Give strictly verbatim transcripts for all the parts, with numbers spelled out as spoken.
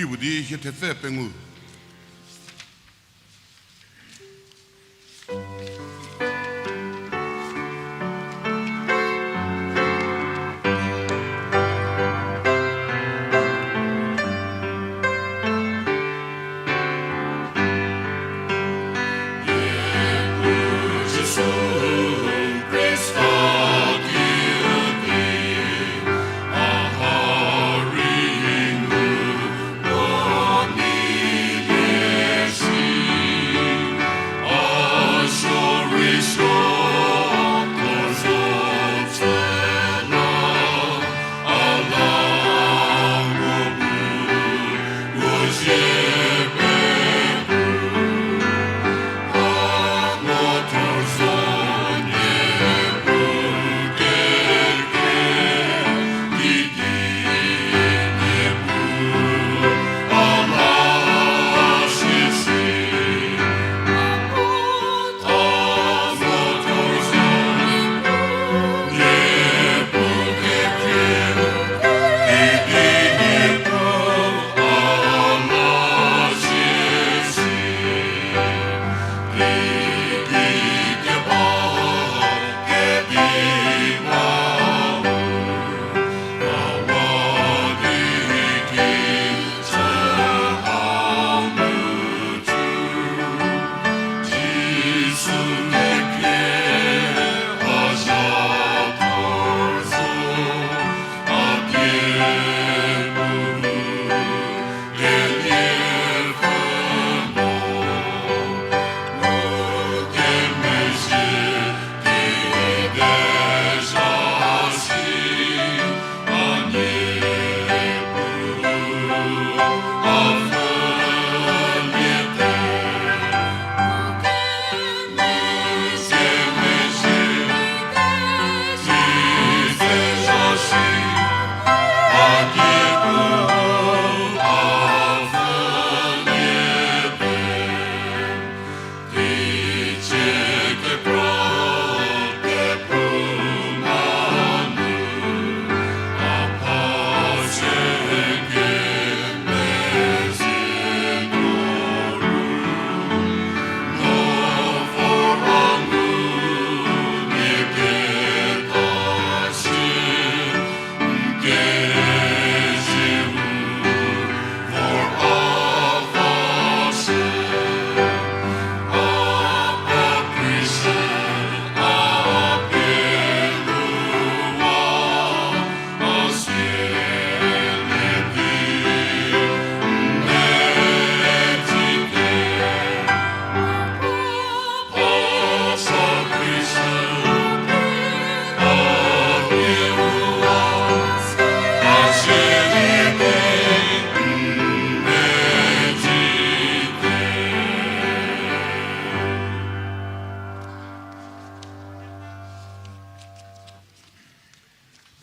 Ibu di hie thepfü pengou.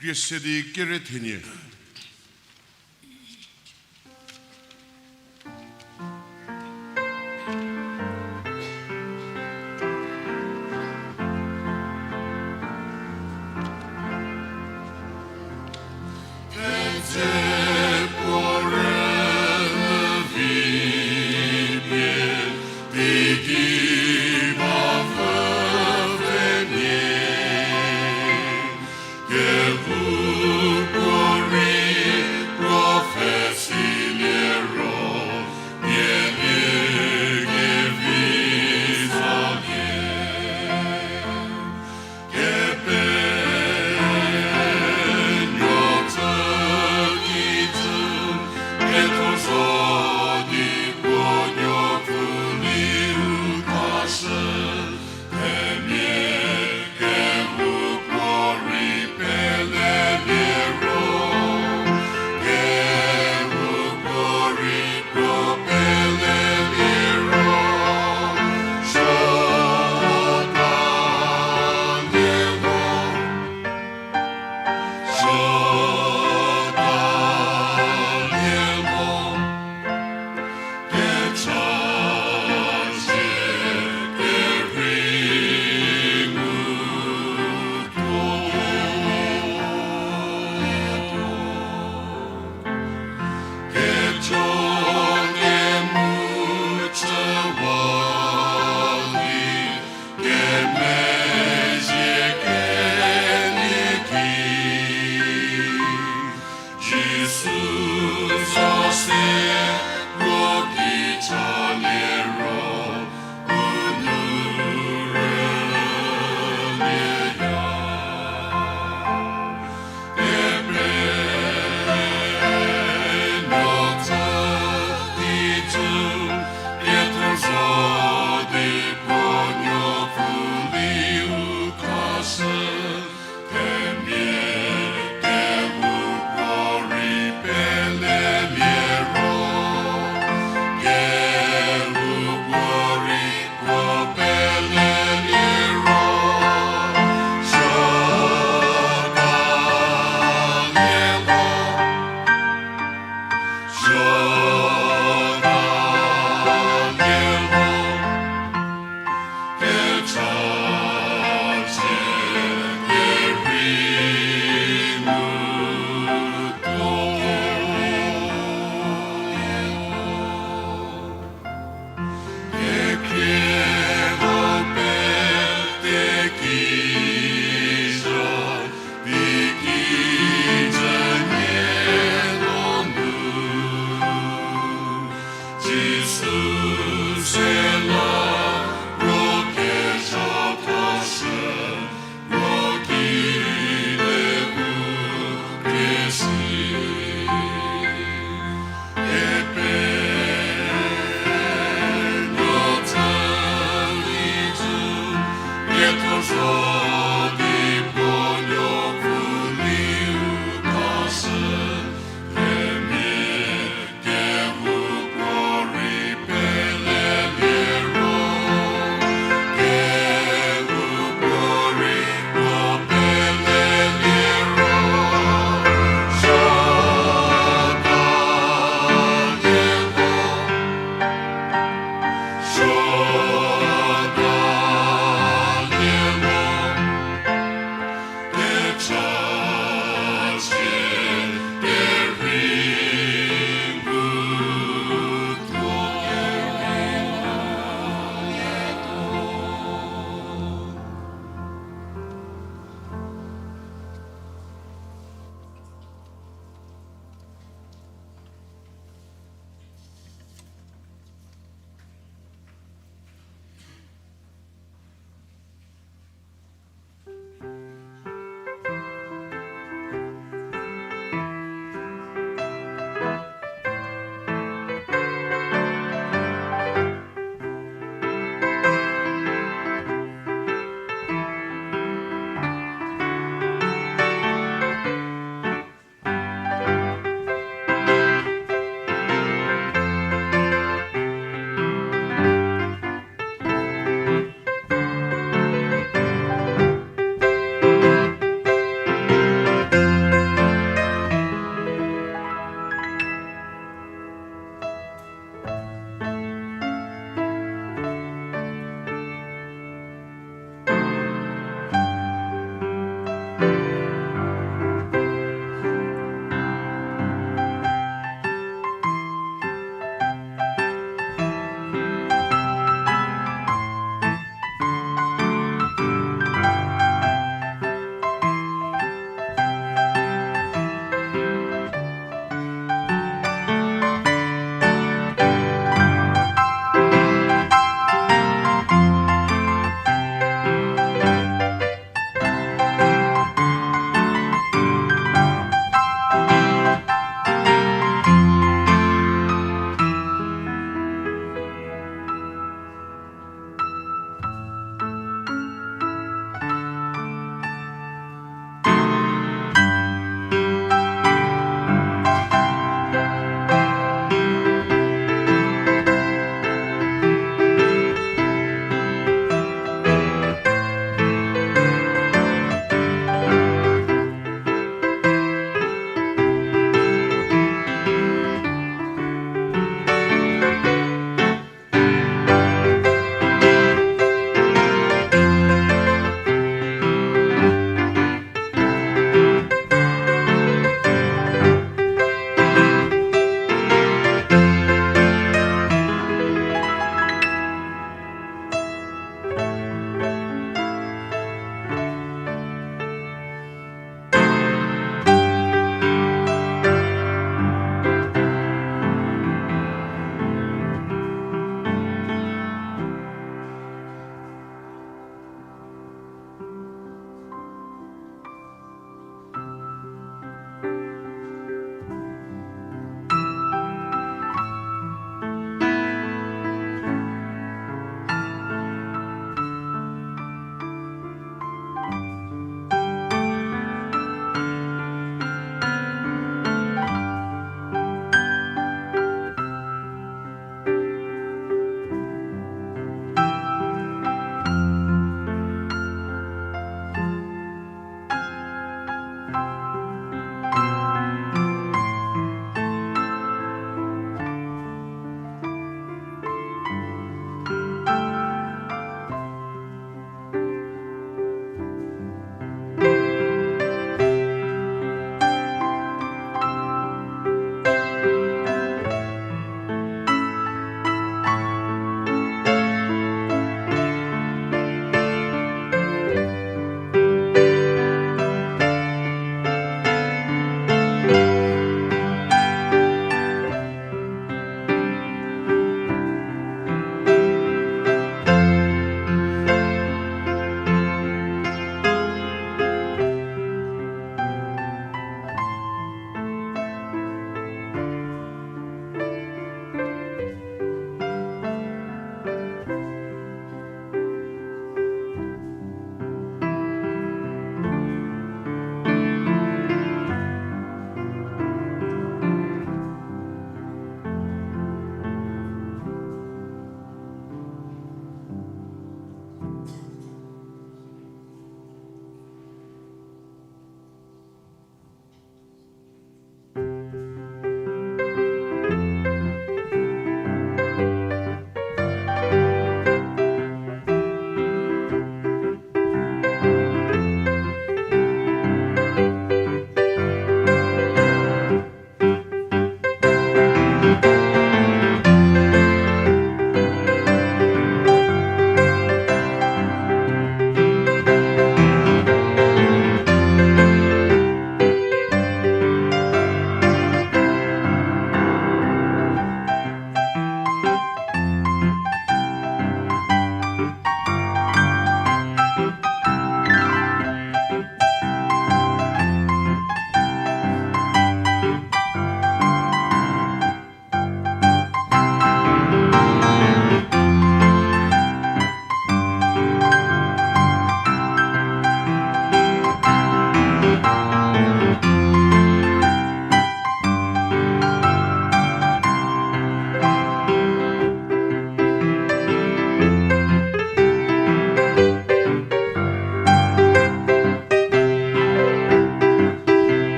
Krie se di kere thenie.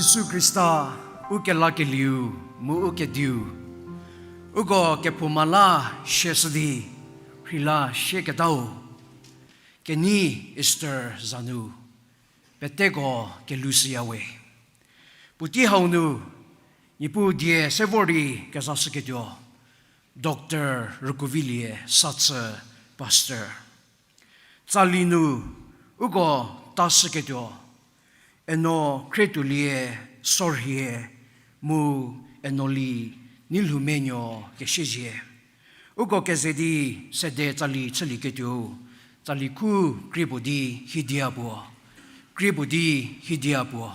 Jisu Khrista, u kelakelieu mu u kediu, uko kephouma la shie shü di, rheila shieketau, kenei Easter za nu, peteko kelushüya we. Puotei hau nu, Niepuu die se vor di kezashüketuo, Doctor Rükuovilie Sachü, Pastor. Tsali nu uko tashüketuo, Eno Khrietuolie Sorhie mu Enoli Neilhoumenuo Kesiezie. Uko keze di sede tsali chülieketuo, tsali khu krie puo di hidia puo, krie puo di hidia puo.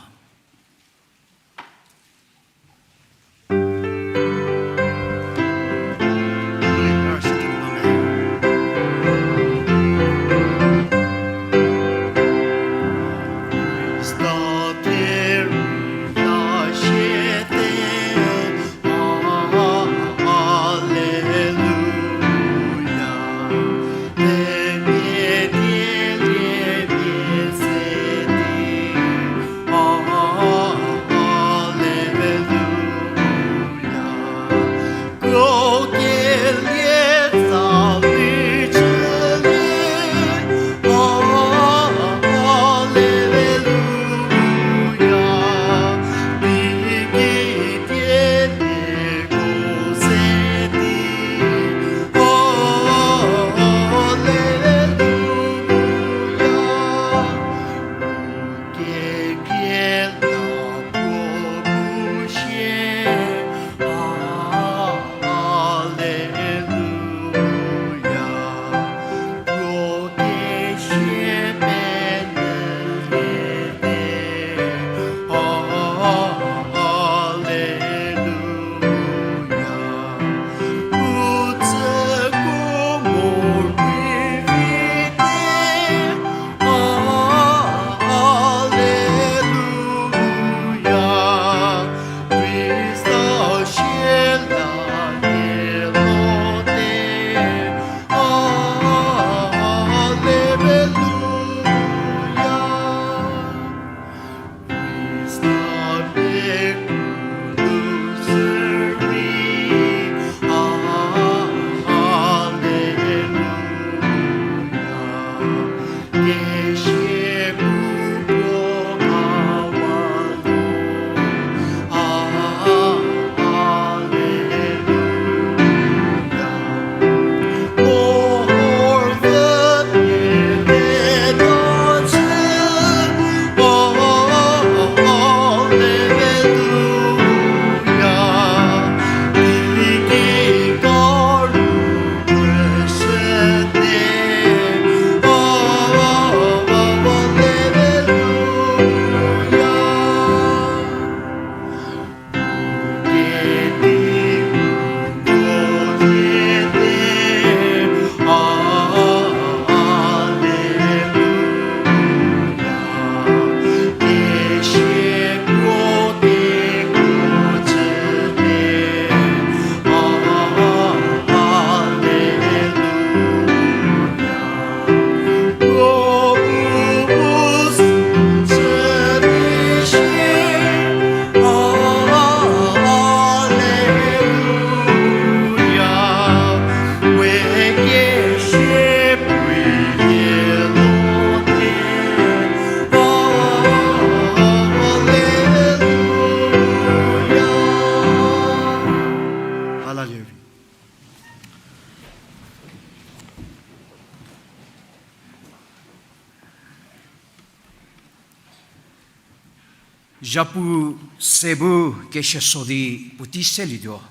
Zhapu se bu kesieso di puotei selietuo.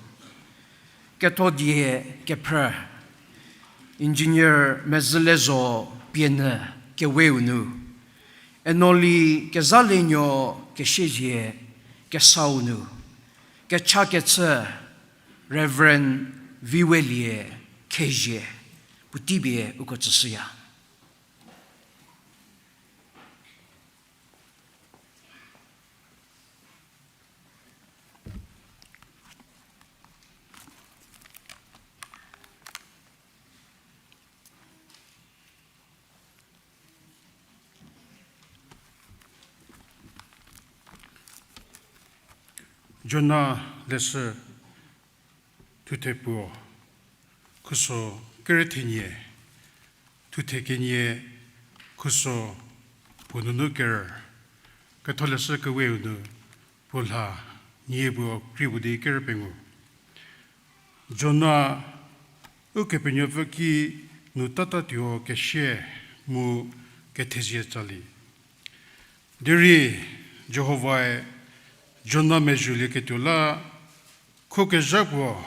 Ketho die kephrü, Engineer Mezülezo Pienü keweu nu, Enoli Kezalienuo Kesiezie kesau nu, kechakechü Reverend Viwelie Khezie, puotei pie uko tsüshüya. Jona leshü thuthe puo, khuso kere thenie, thuthe kenie, khuso puo nunu ker, ketholeshü keweu nu puo lha nie puo krie puo di kere pengou. Jona Ukepenuopfü ki nu tatatuo kesie mu kethezie tsali. Derei Jihovae Jona mezhülieketuo la khukezha puo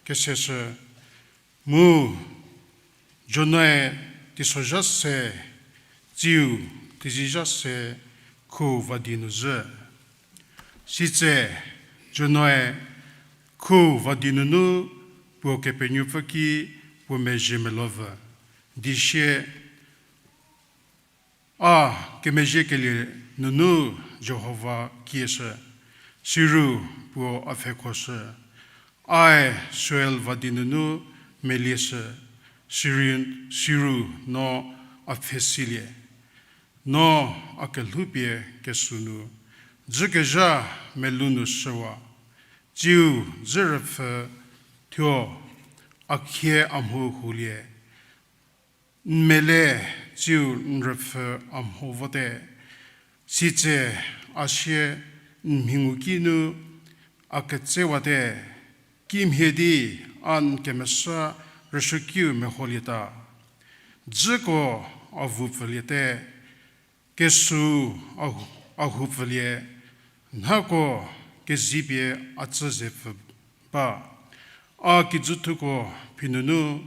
keseshü, mu Jonae teisozha se, tsiu teizizha se khu va di nu zhü. Sitse Jonae khu va di nunu puo Kepenuopfü ki puo mezhie melovü di sie, a kemezhiekelie nunu Jihova kieshü, siru puo a pfhekhoshü. Ae Soel va di nunu melieshü, siru, siru no a pfhesilie. No a kelhoupie kesü nu, dzükezha melou nu shüwa, tsiu dzü rüpfhü thuo a khie a mho hulie. N mele tsiu n rüpfhü a mho vote, sitse a sie n mhingu ki nu a ketsewate, kimhie di a n kemesa rüsuokiu meholieta. Dzüko a vupfüliete, kesü a hu-, a hupfülie, nhako kezipie a tsü zepfü ba. A kijüthuko phi nunu,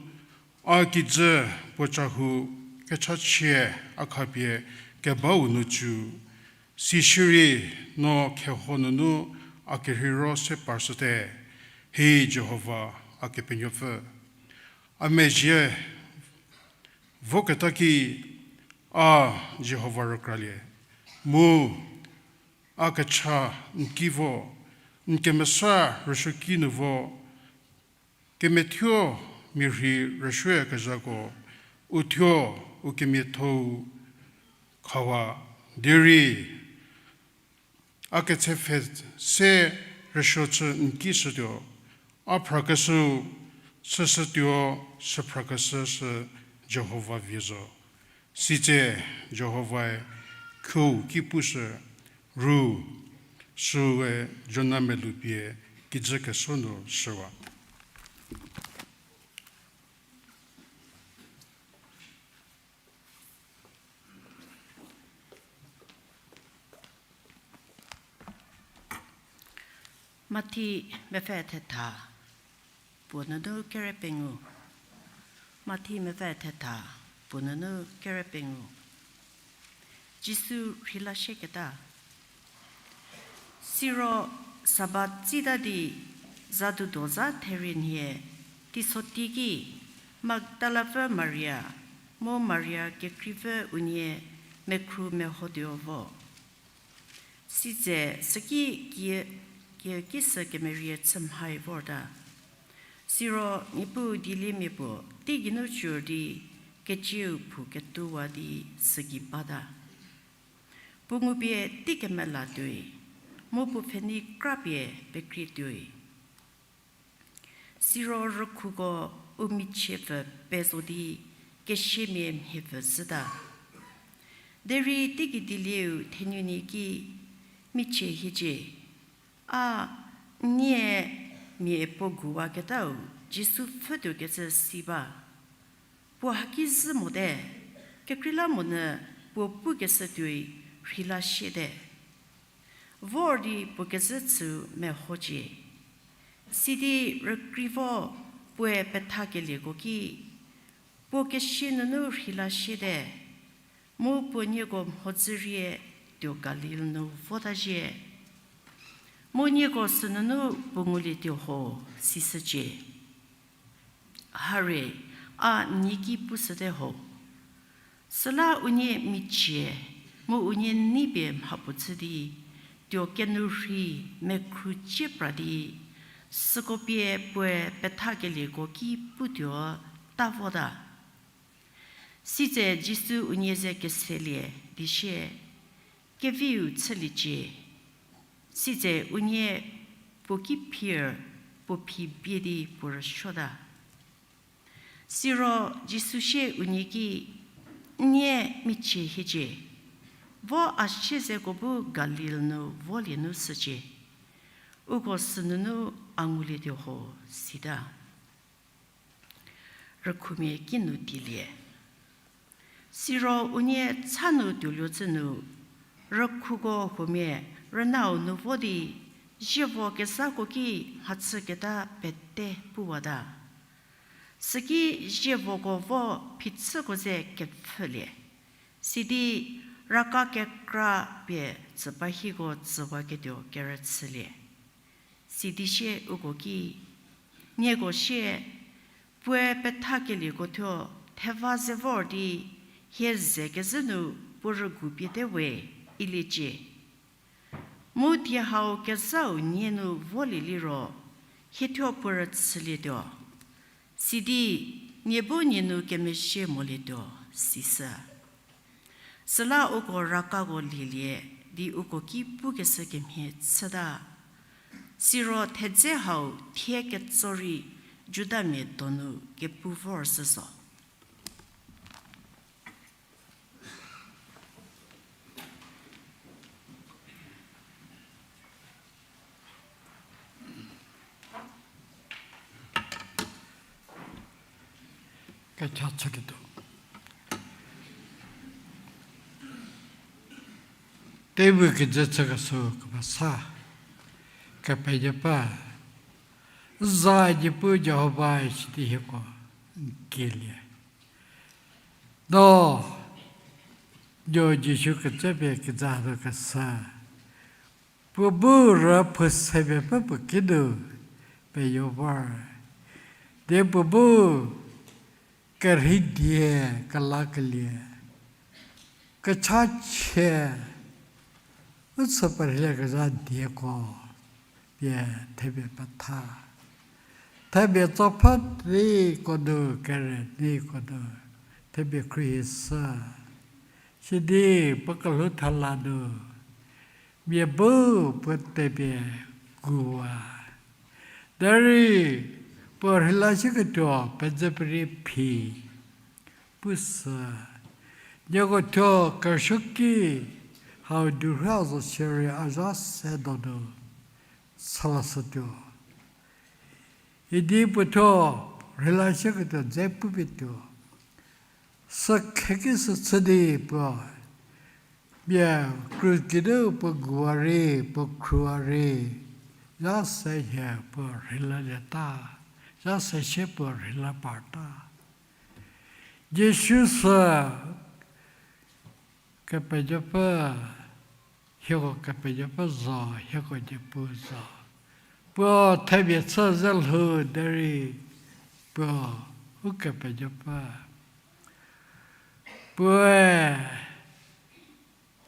a kijü puo cahu kechachie a khapie kebau nu cu, sishierei no kheho nunu a kerheiro se parshüte, hi Jihova a Kepenuopfü. A mezhie voketa ki a Jihova rükralie, mu a kecha n ki vo, n kemesa rüsuoki nu vo, kemethuo mia rhi rüsuoyakezhako uthuo u kemiatho-u khawa, derei a ketsepfhe se rüsuo chü n ki shütuo, a phrakeshüu chüshütuo, süphrakeshü sü Jihova vie zo. Sitse Jihovae khuou ki pushü, ru süue Jona meloupie kijü kesuo nu shüwa. Mathi mepfü thetha, puo nunu kere pengou. Mathi mepfü thetha, puo nunu kere pengou. Jisu rheilasieketa. Siro Sabat tsita di zadudo zha therie nhie, teiso teiki Magdalapfü Maria mu Maria kekreipfü unie mekhru mehotuo vo. Sitse süki kie, kie kisü kemerie chümhai vorta. Siro Niepuu dieliemia puo teigeinu cor di kecieu phou ketuowa di sügei bata. Puo ngupie tei kemela tuoi, mu puo pfhenei krapie pekrie tuoi. Siro rükhuko u michiepfü pezo di kesiamia mhiepfü zhüta. Derei teigei dielieu thenunie ki michie hiecie, a nie mia puo guwaketau Jisu pfhütuokecü si ba. Puo haki zhü mote, kekreilamonyü puo pukeshü tuoi rheilasiete. Vor di puo kezhü chüu mehocie. Sidi rükreivo puoe pethakelieko ki, puo kesia nunu rheilasiete, mu puo nieko mhodzü rie tuo Galil nu vota zhie. Mu nieko sünunu puo ngulietuo ho, sishücie. Harie, a nie ki pushüte ho. Süla unie michie, mu unie neipie mhapuo chü di, tuo kenu rhei mekhru cie pra di, süko pie puoe pethakelieko ki putuo ta vota. Sitse Jisu unie ze keselie di sie, keviu chüliecie. Sitse unie puo ki phir, puo phi bie di puo rüsuota. Siro Jisu sie unie ki, N nie michie hiecie, vo a siezeko bu Galil nu volie nu shücie, uko sünunu a ngulietuo ho, sita. Rükhumia kinu tielie. Siro unie cha nu tuoluo chü nu, rükhuko huomia rünau nu vo di, zievo kezhako ki mhachüketa pete puwata. Süki zievoko vo phichüko ze kepfhülie, sidi raka kekra pie tsüpahiko tsüwaketuo kerüchülie. Sidi sie uko ki, Nieko sie, puoe pethakelieko thuo theva ze vor di, hie ze kezhü nu puo rügu piete we, iliecie. Mu thie hau kezhau nie nu volie liro, hie thuo puo rüchülietuo, sidi nie bu nie nu kemezhie molietuo, sisü. Süla uko rakako lielie di uko ki pukeshü kemhie chüta. Siro thedze hau thie ketso rei Judamia donu kepu vor zhü zo. Kecha chülietuo. Tebu kijü chükeshü kemesa, Kepenuopfü, za Niepuu Jihova sidi hieko n kielie. No, nuo Jisu kecüpie kijü hanu kesa, puo bu rüphu semia pfü puo kinu peyo vor. Di puo bu kerhei die kelakelie, kechachie, u chü perheikezha dieko pie themia petha. Themia tsopfü niko nu kere niko nu themia khruohi sü. Sidi puo kelhou thela nu mia bu puo themia kuwa. Derei puo rheila shüketuo pezü perie phi. Pu sü, nieko thuo kerüsuoki hau durhau zo shierei a zha se donu salashütuo. Idi puo thuo rheila shüketuo dze pupie tuo. Sü kheki sü chü di puo mia krus geinu puo guwa rei, puo khruwa rei, zha se hie puo rheilalieta, zha se shie puo rheila parta. Jisu sü Kepenuopfü, hieko Kepenuopfü zo, hieko Niepuu zo. Puo themia chü ze lhou derei puo Ukepenuopfü. Puoe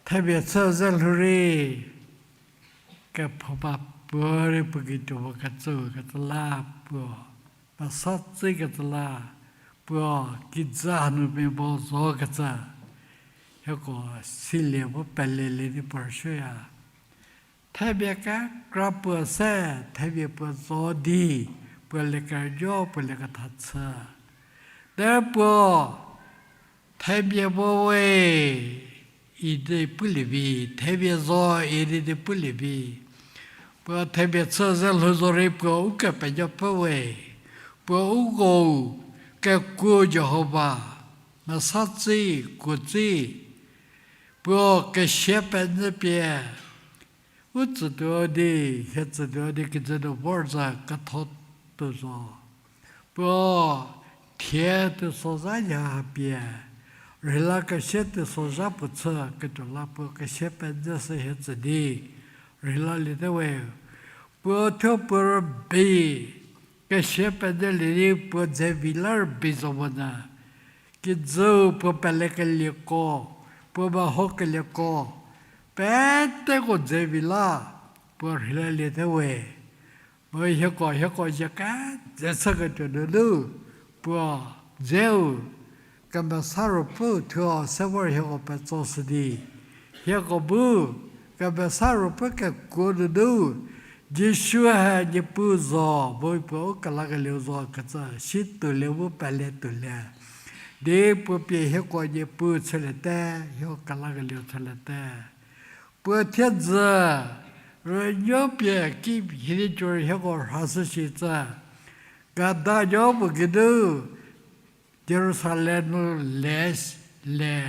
themia chü ze lhou rei, kephouma puo rei puo gei tuo mo kecü kecü la puo, mesa tsükecü la puo kijü hanu mia mo zokecü, hieko silie mu pelelie di puo rüsuoya. Themia kekra puo se, themia puo zo di, puo liekerünuo puo lieketha chü. Derei puo themia mo we idi pulie vi, themia zo idi di pulie vi. Puo themia chü ze lhou zorei puo Ukepenuopfü we, puo uko kekuo Jihova, mesa tsü, kuo tsü, puo kesia penyü pie u tsütuo di, hie tsütuo di kijü nu vor za ketho tuo zo. Puo thie teisozha ya pie, rheila kesia teisozha puo chü ketuo la puo kesia penyü sü hie tsü di rheilaliete we. Puo thuo puo rübei kesia penyülie di puo dzevi la rübei zo monyü. Kijüu puo pelekelieko, puo mehokelieko, peteko dzevi la puo rheilaliete we. Mu hieko, hieko zie keze chüketuo nunu, puo dzeu Kemesa Ruopfü thuo se vor hieko petso shü di, hieko bu Kemesa Ruopfü kekuo nunu Jisu he Niepuu zo, mu puo u kelakelieu zo kecü, si tuolie mu pele tuolie. Di puo pie hieko Niepuu chüliete, hieko kelakelieu chüliete. Puo thiedzü rünuo pie ki hidi tuo hieko rhashü shi cü. Gada nuo puo geinu Jerusalem nu le, le.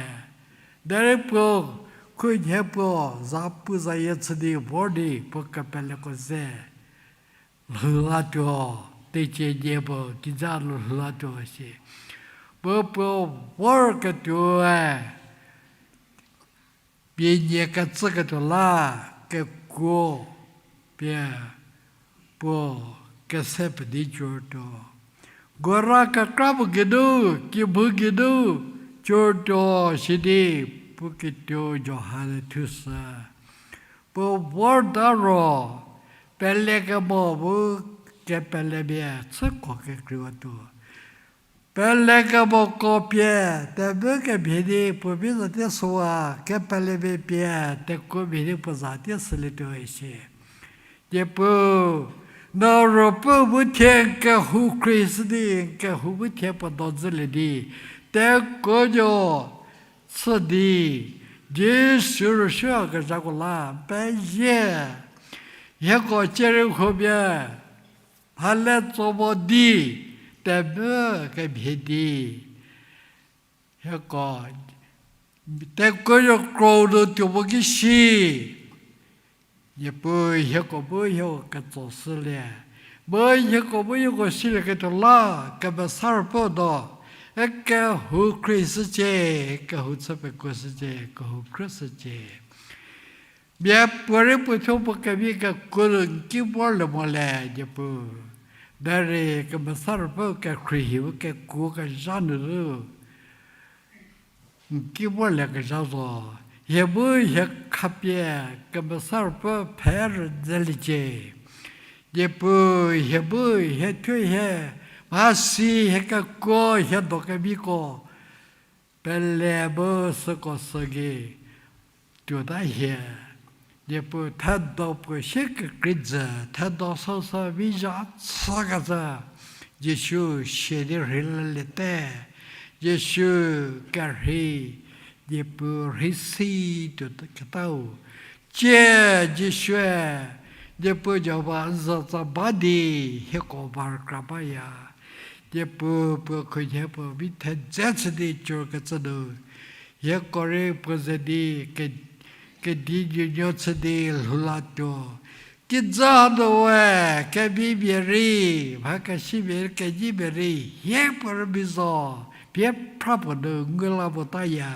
Derei puo khunhie puo za pu zayie chü di vor di puo kepeleko ze lhou latuo, teicie nie puo kijü nu lhou latuo shi. Puo puo vorketuoe pie nie kecüketuo la kekuo pie puo kese pedi cürtuo. Gora kekra puo geinu, kibhu geinu cürtuo sidi puo ketuo Johan-e thushü. Puo vorta ro, pelekemo bu kepelemia chüko kekreiwatuo. Pelekemoko pie, tebü kemhie di puo vi zatie süwa, kepelemia pie, tekuo mhie di puo zatie sülietuo isi. Niepuu, no ruopfü bu thie n kehou khrieshü di, n kehou bu thie puo do dzülie di, tekuonuo chü di, Jisu rüsuokezhako la pezie. Hieko cierei huomia, mhale tso mo di, tebü kemhie di. Hieko, tekuonuo krou nu tuo mo ki shi. Niepuu hieko bu hieko ketso shülie. Mu hieko bu hieko silieketuo la, Kemesa Ruopfü do, e kehou khrieshücie, kehou chü pekuoshücie, kehou khrüshücie. Miapuorei puothuo puo kevi kekuo nu n ki vorlie mo le, Niepuu. Derei Kemesa Ruopfü kekhrie hi bu kekuo kezha nu zu n ki vorlie kezha zo. Hie bu hie khapie Kemesa Ruopfü pfhe rünyüliecie. Niepuu hie bu hie thuo hie, mhasi hie kekuo hie do keviko pele bu süko sü gei tuota hie. Niepuu thedo puo sie kekrei jü, thedo süsü vizha chükecü, Jisu sia di rheilaliete. Jisu kerhei, Niepuu rhei si tuo ketau. Tsie Jisue, Niepuu Jihova n za tsa ba di, hieko va rükra baya. Niepuu puo khunhie puo vi thedze chü di cürkecü nu, hieko rei puo ze di ke-, kedi nuonuo chü di lhou latuo. Kijü hanu we, kevimia rei, mha kesimia rei, kenyimia rei, hie puo rübei zo, pie phra puo nu ngu la motaya.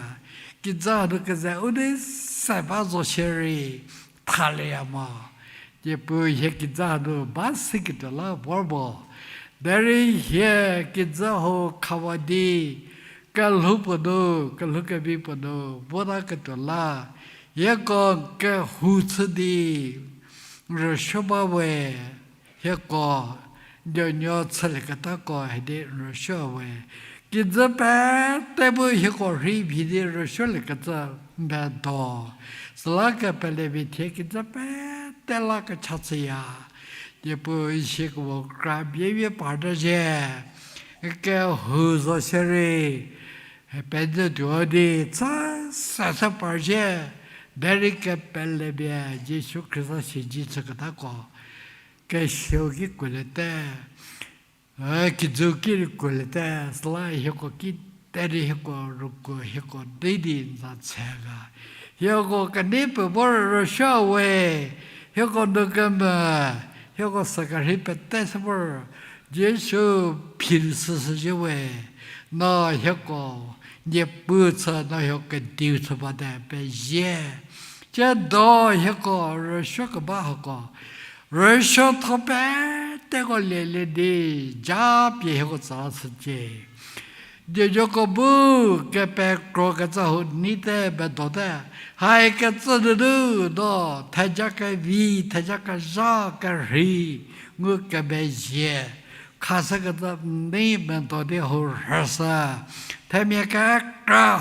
Kijü hanu keze u di se ba zo shierei, thalieya mo. Niepuu hie kijü hanu ba siketuo la vor mo. Derei hie kijü hau khawa di, kelhou puo nu, kelhou kevi puo nu, vota ketuo la, hieko kehou chü di, rüsuo ba we, hieko, nuonuo chülieketako hidi rüsuo we. Kijü pete bu hieko rhei vi di rüsuoliekecü medo. Süla kepele vi thie kijü pete la kecha chüya. Niepuu n siekemo kra bie vie parta zhie. Kehou zo shierei, penyü tuo di chü se se par zhie. Derei kepele bie Jisu Khrista siedze chüketako kesiau ki kuoliete. E, kijüu ki rei kuoliete, süla hieko ki derei hieko ruko hieko dei di n za chü ga. Hieko kenei pie vor rüsuo we, hieko nu keme, hieko sükerhei pete se vor, Jisu phi süsü zhie we, no hieko Niepuu chü, no hieko kediu chü bate pezie. Tsiedo hieko rüsuo keba hako, rüsuo tho peteko lielie di, japie hieko tsü la shücie. Diejoko bu kepekrokecü hau neite medote, haikecü nunu no theja kevi, theja kezha kerhei ngu kemezie khashükecü nei medo di hau rhüshü. Themia kekra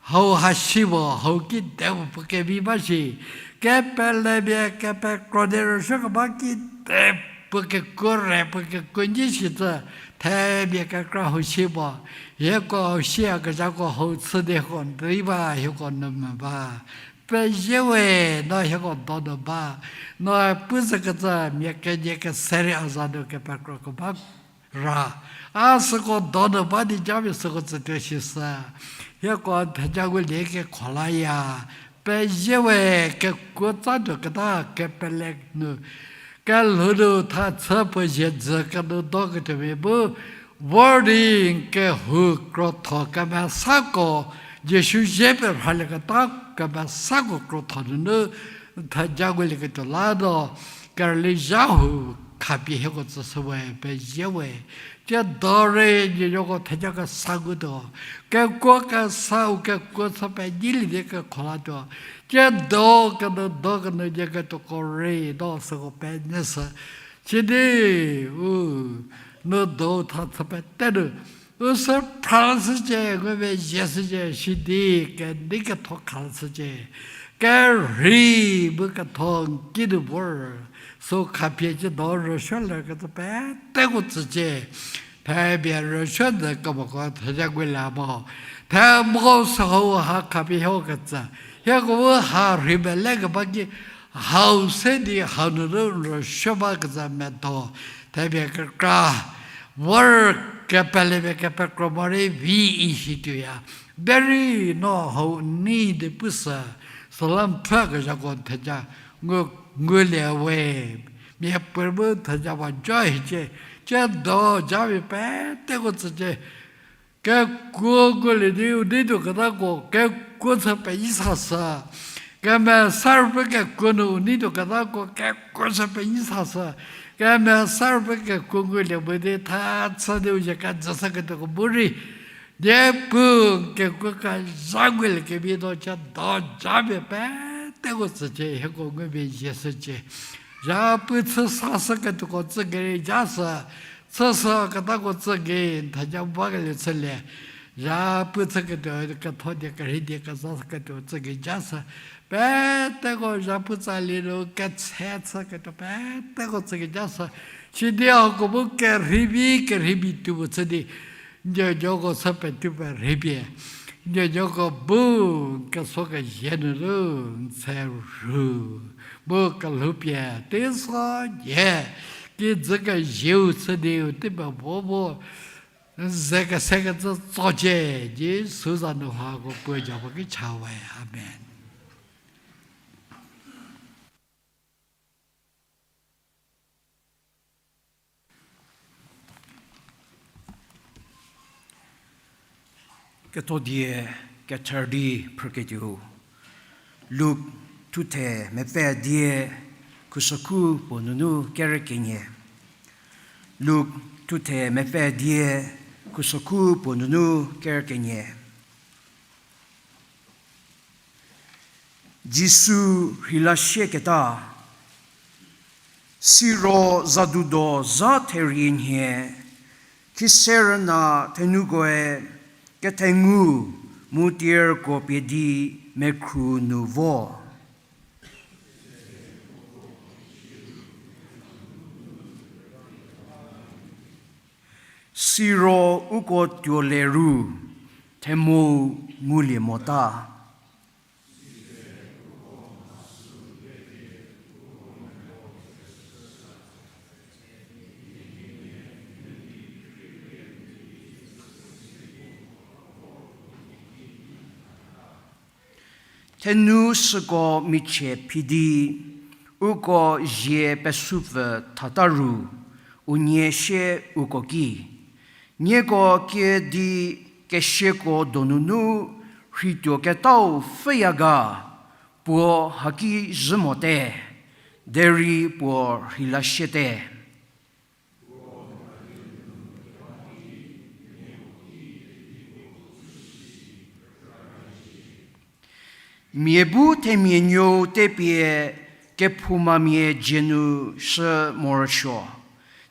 hau hasi puo, hau kide puo puo kevi ba shi, Kepelemia kepekro di rüsuo keba kite puo kekuo re, puo kekuo nyi shi tsü, themia kekra huo shi mo. Hieko shiyakezhako hau chü di hieko n rei ba, hieko nu mvü ba. Pezie we, no hieko donu ba. No pu zükecü mia kenie kese rei a za nu kepekro keba ra. A süko donu ba di japie süko tsütuo shi sü. Hieko theja ngulie kekho laya. Pezie we, kekuo tsa nu keta kepele nu. Kelhou nu tha chü puo zie dzü kenu do ketuomia bu, vor di n kehou krotho kemesako, Jisu zie pie rhalieketa kemesako krotho nunu, theja ngulieketuo la do, kerüli zha hu khapie hieko tsüshü we, pezie we. Tsiedo rei nieko theja kesa ngutuo. Kekuo kesau kekuo chü penyilie di kekho latuo. Tsiedo kenu do kenu nie ketuoko rei do süko penyüshü. Sidi, u, nu do tha chü pete nu. U sü phrashücie, ngumezhieshücie, sidi, kenei ketho khashücie. Kerhei bu ketho n ki nu vor. Sü khapie tsiedo rüsuo lerkecü peteko tsücie. Themia rüsuo nyü kemoko theja ngulie mo. Themoko sü hau ha khapie hieko tsü. Hieko bu ha rhei mele keba ki hau se di hau nunu rüsuo bakecü medo. Themia kekra vor kepelemia kepekro morei vi isituoya. Derei no hau nei di pushü, süla n pfhükezhako theja ngu, ngulie we. Miapuorei bu theja ba jo hiecie, tsiedo japie peteko tsücie. Kekuo ngulie di u nei tuoketako kekuo chü penyi sashü. Kemesa Ruopfü kekuo nu u nei tuoketako kekuo chü penyi sashü. Kemesa Ruopfü kekuo ngulie mo di tha chü di u zie kejüshüketuoko bu rei, Niepuu n kekuo kezha ngulie kemhie no tsiedo japie peteko tsücie, hieko ngumezhieshücie. Zhapu chü sashüketuoko tsü gei rei jashü, chüshüketako tsü gei n theja bakelie chülie. Zhapu chüketuo ketho die kerhei die kezashüketuo tsü gei jashü. Peteko zhapu tsalie nu ketse chüketuo peteko tsü gei jashü. Sidi hako bu kerhei vi kerhei vi tuo chü di, n nuonuoko chü petuo perheipie, n nuonuoko bu n keso kezie nunu n tse rhu, bu kelhoupie teiso nie kijü kezieu chü di u tei pevo vo n ze kesekecü tsocie, Jisu za nu hako puo japie ki cha we. Amen. Kethodie kethor di phrüketuo. Luk thuthe mepfü die khusokhu puo nunu kere kenie. Luk thuthe mepfü die khusokhu puo nunu kere kenie. Jisu rheila sieketa, siro zadudo zha therie nhie, khise rüna thenukoe kethengu mu tierko pie di mekhru nu vo. Siro uko tuo le ru, themou ngulie mota. Thenu süko michie phi di, uko zie pesupfü thata ru, unie sie uko ki, nieko kie di kesiako donunu rheituo ketau pfhüya ga, puo haki zhü mote, derei puo rheila siete. Mia bu themia nuou tepie kephoumamia dzie nu shü morosuo,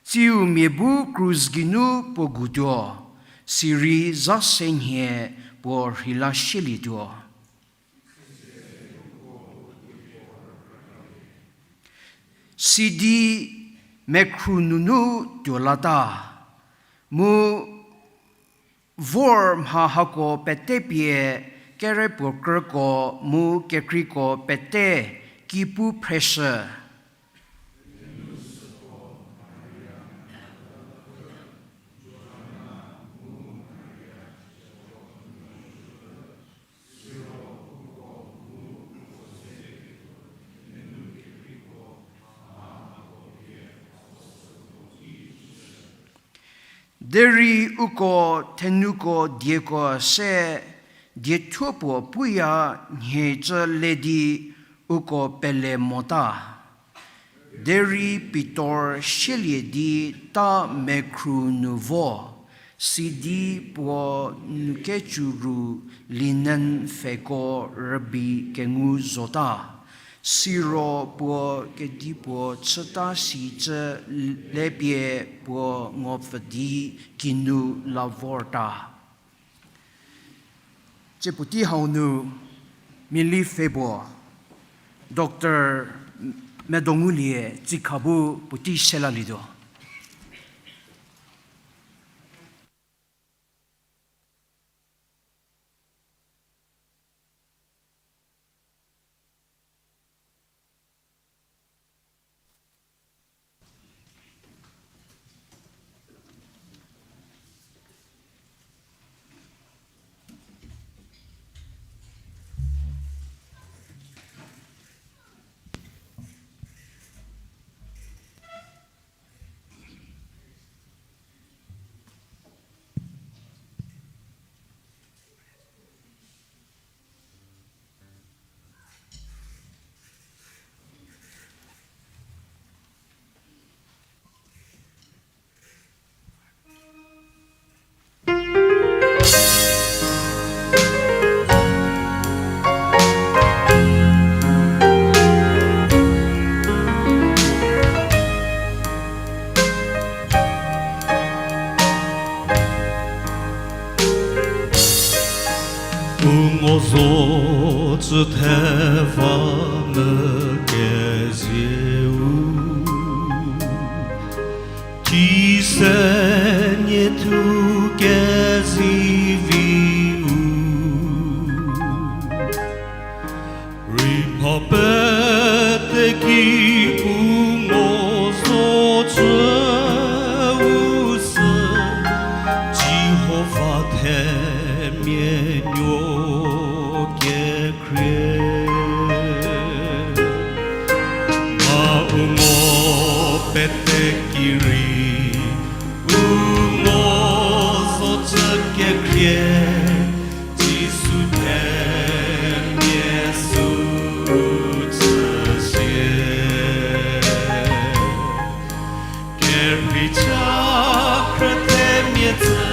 tsiu mia bu krus geinu puo gutuo, sirei zha se nhie puo rheila sielietuo. Sidi mekhru nunu tuo lata, mu vor mha hako pete pie kerepuo krüko mu kekreiko pete ki pu phreshü. Derei uko thenuko dieko se diethuo puo puya nhie cü le di uko pele mota. Derei Pitor sielie di ta mekhru nu vo, sidi puo nukecü ru linen pfheko rübei kengu zota. Siro puo kedipuo chüta sicü lepie puo ngopfü di kinu la vorta. Tsie puotei hau nu mili pfhe puo, Doctor Medongulie Tsikha bu puotei se lalietuo. U ngo zo cü theva mü kezieu, tise nie thu keziviu. Rei mha pete ki u ngo zo cü u sü, Jihova themia nuo kekhrie. Mha u ngo pete ki rei u ngo zo cü kekhrie, Jisu themia sü chüsie. Kerhei cha khrü themia tsü,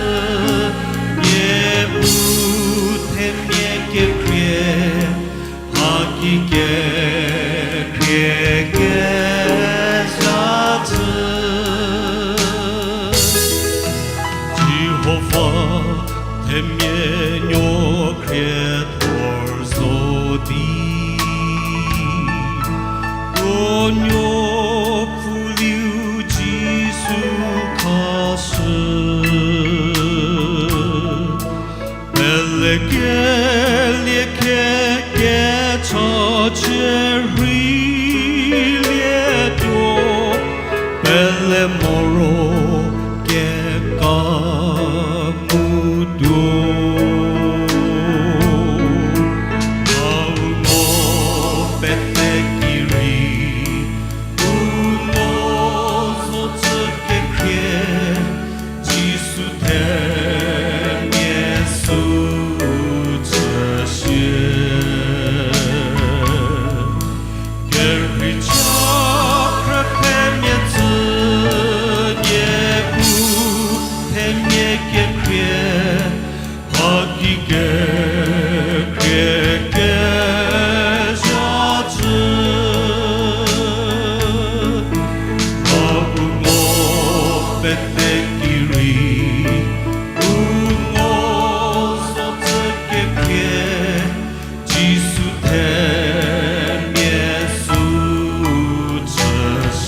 nie pu themia kekhrie, haki kekhrie kezha cü. Jihova themia nuo khriethor zo di, u nuo pfuliu Jisu khashü. Pelekelie khe kecha chü rheilietuo, pele moro keka ngutuo. Mha u ngo pete ki rei u ngo zo cü kekhrie, Jisu themia sü chüsie. Kerhei cha khrü themia tsü, nie pu themia kekhrie, haki kekhrie kezha cü. Mha u ngo pete ki rei u ngo zo cü kekhrie, Jisu themia sü chüsie.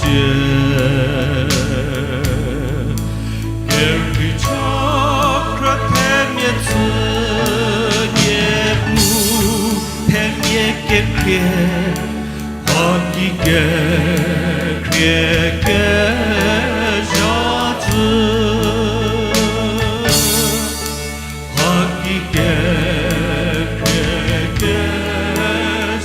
Khrie, haki kekhrie kezhatsü. Haki kekhrie kezhatsü.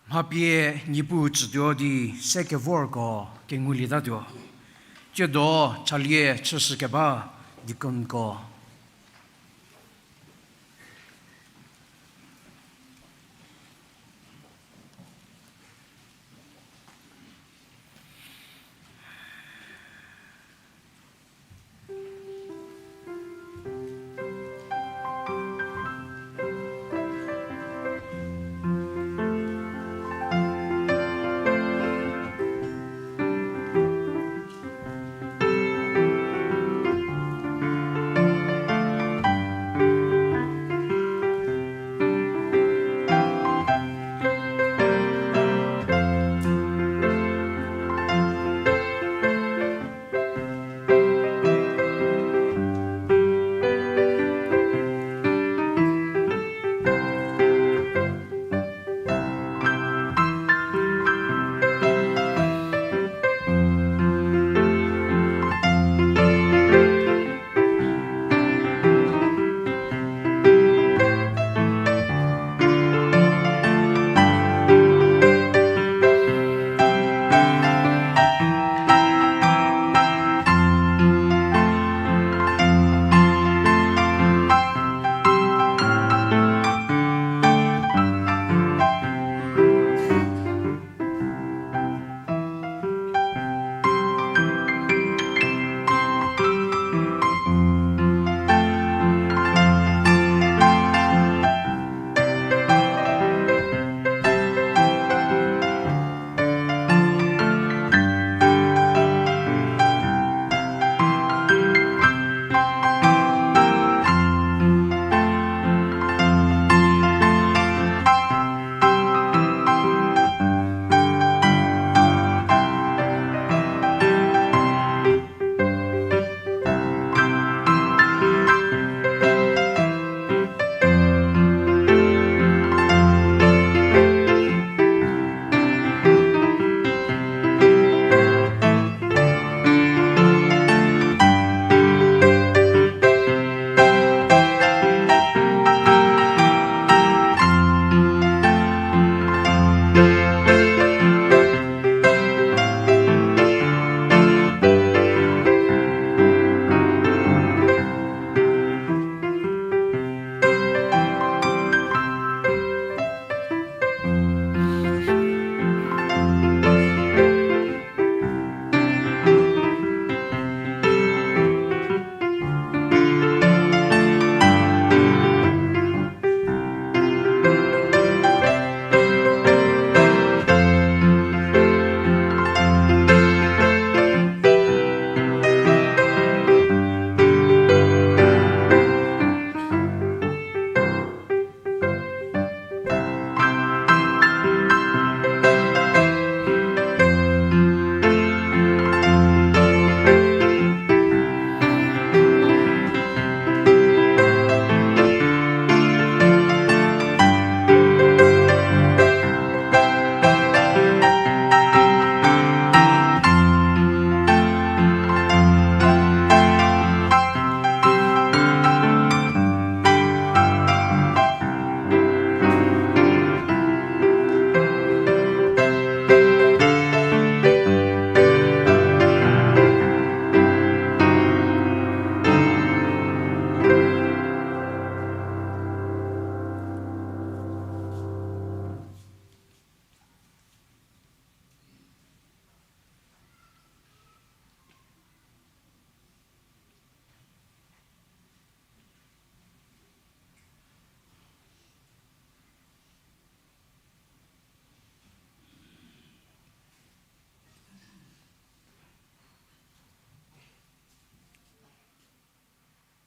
Mha pie Niepuu tsütuo di se kevorko kengulietatuo. Tsiedo chalie chüshükeba deaconko.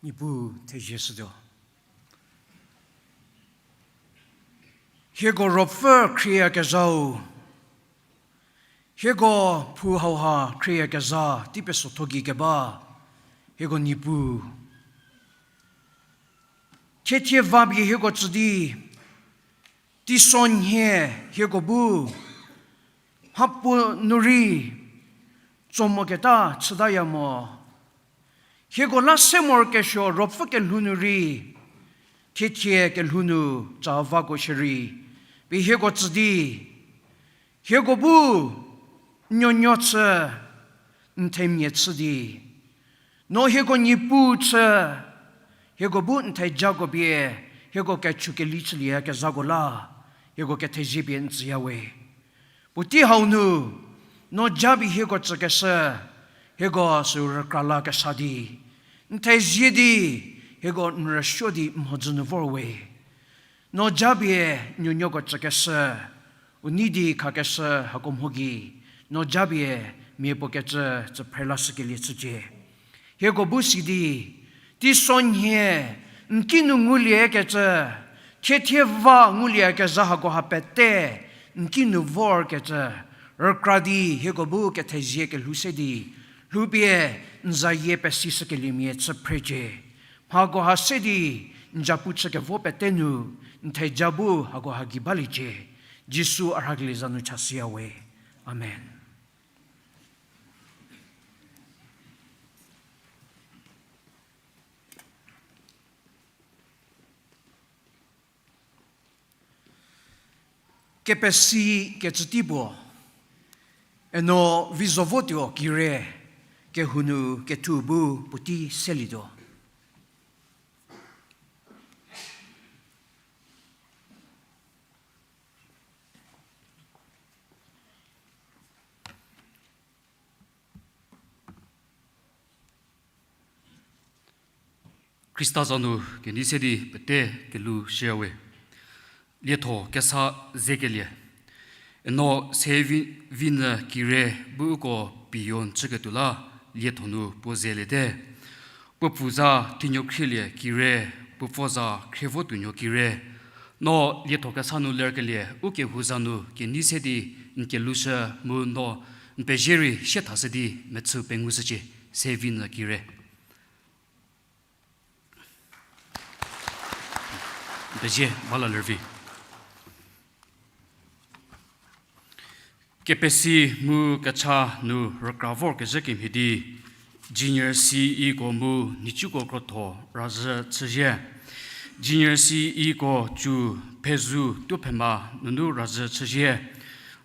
Niepuu thezie shütuo. Hieko ruopfü khrieyakezhau, hieko phou hauha khrieyakezha tei pesotho gei keba, hieko Niepuu. Thiethie va pie hieko tsü di, teisonhie hieko bu mhapuo nu rei tso moketa chütaya mo. Hieko la se morokesuo ruopfü kelhou nu rei, thiethie kelhou nu ca vako shierei, pie hieko tsü di, hieko bu nuonuo chü, n themia chü di, no hieko Niepuu chü, hieko bu n thejako pie, hieko kechu keli chülieyakezhako la, hieko kethezie pie n tsüya we. Puotei hau nu, no japie hieko tsükeshü, hieko süu rükra lakesa di, n thezie di, hieko n rüsuo di mhodzü nu vor we. No japie nuonuoko tsükeshü, u nei di khakeshü hako mho gei, no japie mia puo kecü tsü phrelashükelie chücie. Hieko bu si di, teisonhie n kinu nguliekecü, thiethie va nguliekezha hakoha pete n kinu vorkecü, rükra di hieko bu kethezie kelhou se di, lhoupie n zayie pesishükeliemia chü phrecie. Mha hakoha se di, n zapu chükevo pete nu, n theja bu hakoha gei baliecie. Jisu a rhakelie za nu chashüya we. Amen. Kepesi kecü tei puo, eno Vizovotuo Kire, kehou nu kethu bu puotei selietuo. Khrista za nu kenei se di pete kelhou shüya we. Lietho kesa zekelie. Eno Sevi-, Vinyü Kire bu uko piyon chüketuo la lietho nu puo zeliete. Puo pfü za Thinuokhrielie Kire, puo pfo za Khrievotuonuo Kire. No lietho kesa nu lerkelie, u kehou za nu kenei se di n kelhoushü mu no n pezie rei sie thashü di mechü pengushücie, Sevinyü Kire. N pezie, ba la lervi. Kepesi mu kecha nu rükra vorkezhü kemhie di, Junior C Eko mu nhicuko krotho razhü chüzie. Junior C Eko cü Phezu Tuophema nunu razhü chüzie.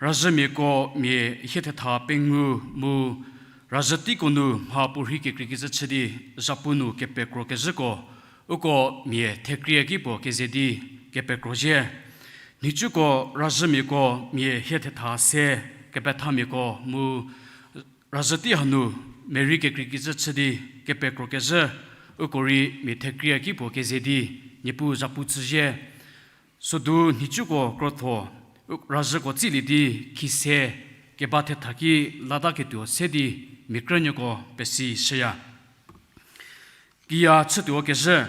Razhümiako mia hie thetha pengou mu razhü teiko nu mha puorhi kekreikecü chü di, zhapu nu kepekrokezhüko, uko mia thekrie ki puo keze di kepekro zhie. Nhicuko razhümiako mia hie thetha se, kepethamiako mu razhü tei hanu mia rei kekreikecü chü di kepekrokezhü, uko rei mia thekrie ki puo keze di Niepuu zhapu chüzie. Sodu nhicuko krotho razhüko tsilie di khise keba thetha ki lataketuo se di mia krünuoko pesi shüya. Kiya chütuo kezhü,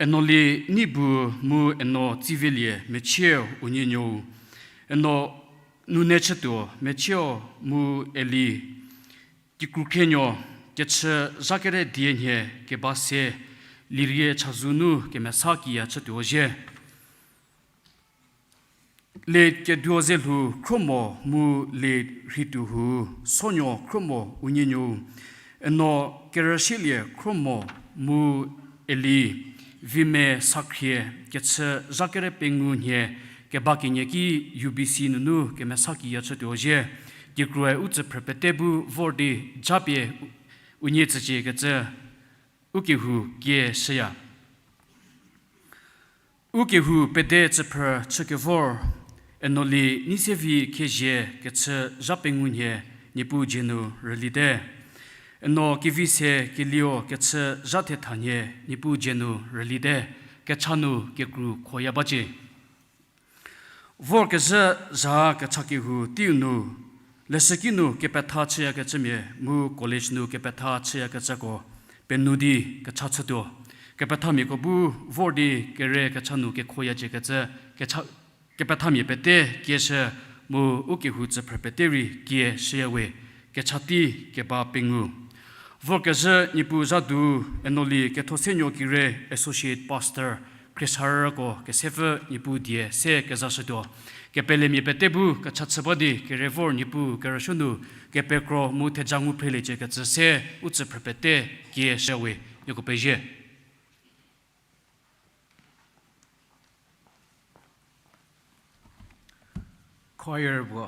Enoli Neibu mu Eno Tsivelie Mechie unie nuou, Eno Nune chütuo Mechie mu Eli Kikrukhienuo, kechü zha kere die nhie keba se, Lielie Chazou nu kemesa kiya chütuo zhie. Late Keduozelhou Khromo mu Late Rhituohou Sonuo Khromo unie nuou, Eno Kerüshielie Khromo mu Eli Vime Sakhrie, kechü zha kere pengou nhie keba kenie ki U B C nunu kemesa kiya chütuo zhie. Kikruoe u tsüphrü pete bu vor di japie unie tsücie kecü u kehou kie shüya. U kehou pede tsüphrü chükevor, Enoli Neisevi Khezhie kechü zha pengou nhie Niepuu dzie nu rülite. Eno Kevise Kelio kechü zha thetha nhie Niepuu dzie nu rülite. Kecha nu kekru khoya bacie. Vorkezhü zha kecha kehou teiu nu, leshüki nu kepetha chüyakecümia mu college nu kepetha chüyakecüko penuo di kecha chütuo. Kepethamiako bu vor di kere kecha nu kekhoyaciekecü, kecha, kepethamia pete kieshü mu u kehou tsüphrü pete rei kieshüya we, kecha tei keba pengou. Vorkezhü Niepuu zha du Enoli Kethosenuo Kire Associate Pastor, khriesarüko kesepfü Niepuu die se kezashütuo. Kepelemia pete bu kecha chü ba di kere vor Niepuu kerüsuo nu kepekro mu theja ngu phrelieciekecü se u tsüphrü pete kieshüya we, nieko pezie. Choir puo,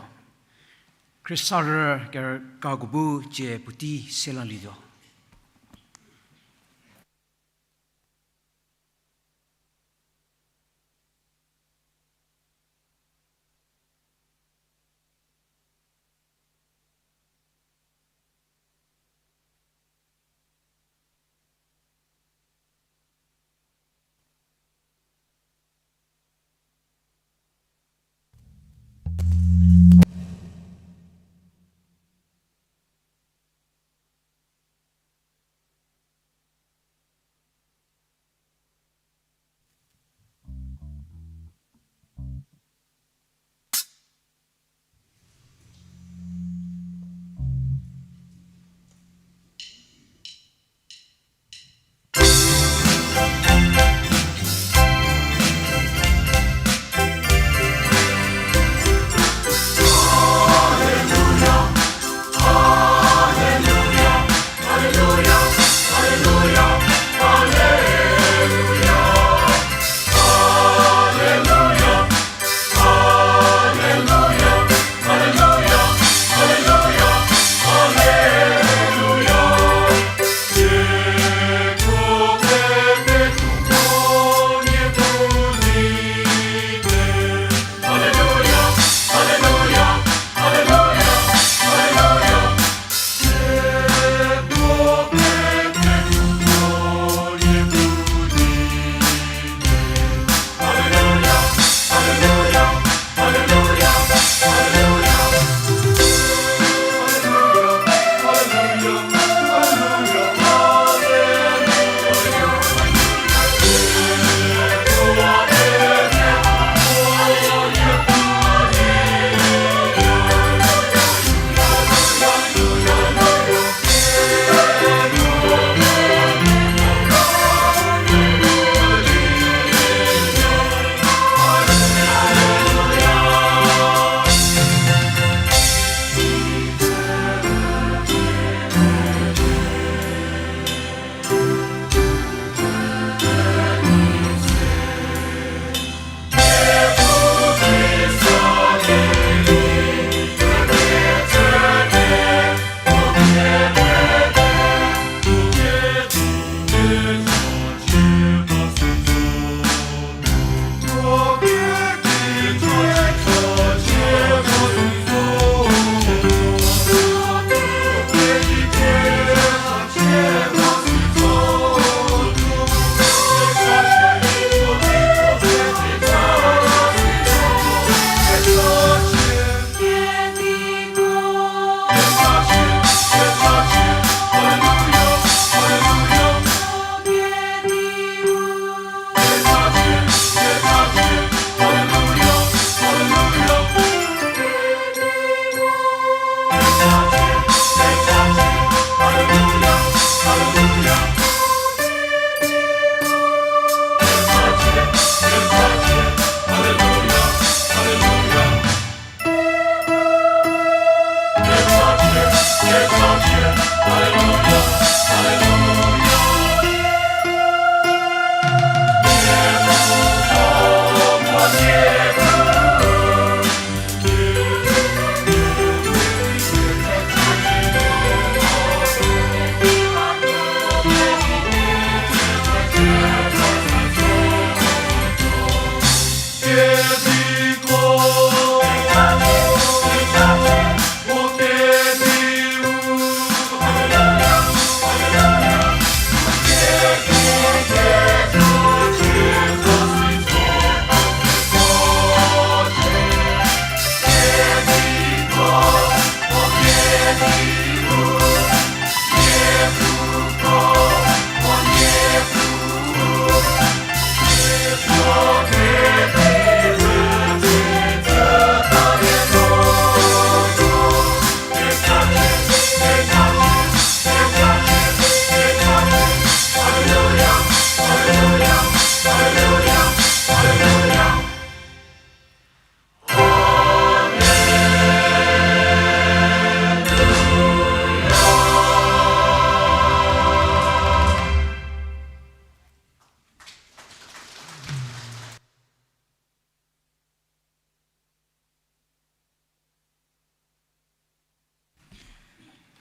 khriesarü kerükako bu cie puotei se lalietuo.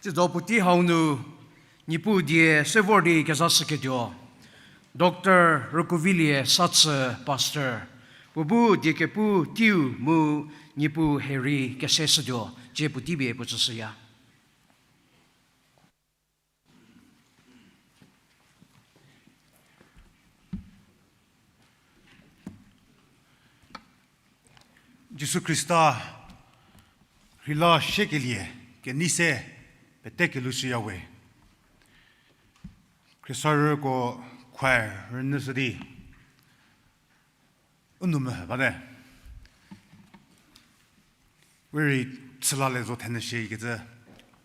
Tsiedo puotei hau nu, Niepuu die se vor di kezashüketuo, Doctor Rükuvilie Satsü, Pastor, puo bu die kepu teiu mu Niepuu herei keseshütuo, cie puotei pie puo tsüshüya. Jisu Khrista rheila siekelie kenei se pete kelushüya we. Khriesarüko choir rünyüshü di u nou mehü bate. We rei chüla le zo thenyü shikecü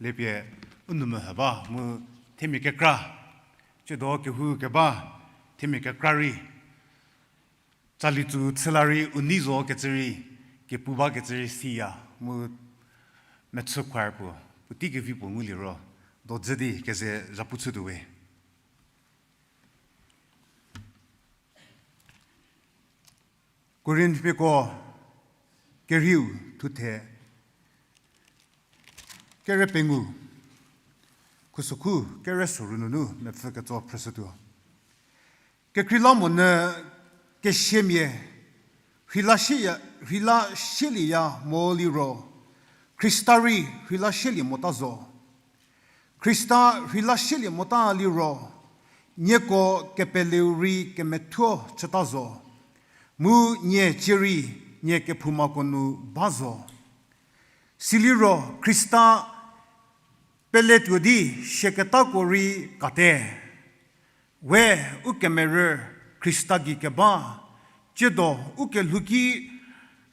lepie u nou mehü ba mu themia kekra, tsiedo kehou keba themia kekra rei tsali tsu chüla rei u nei zo kecü rei, kepu bakecü rei siya mu mechü choir puo puotei kevi puo nguliro, dojü di keze zhapu chütuo we. Korinthmiako kerieu thuthe kere pengou, khusokhu kere soru nunu mepfü ketso phrüshütuo. Kekreilamonyü kesiamia rheila sieya, rheila sielieya mo liro, Khrista rei rheila sielie mota zo. Khrista rheila sielie mota liro, nieko kepeleu rei kemethuo chüta zo, mu nie cierei nie kephoumako nu ba zo. Siliro Khrista peletuo di siaketako rei kate. We u kemerü Khrista gei keba, tsiedo u kelhou ki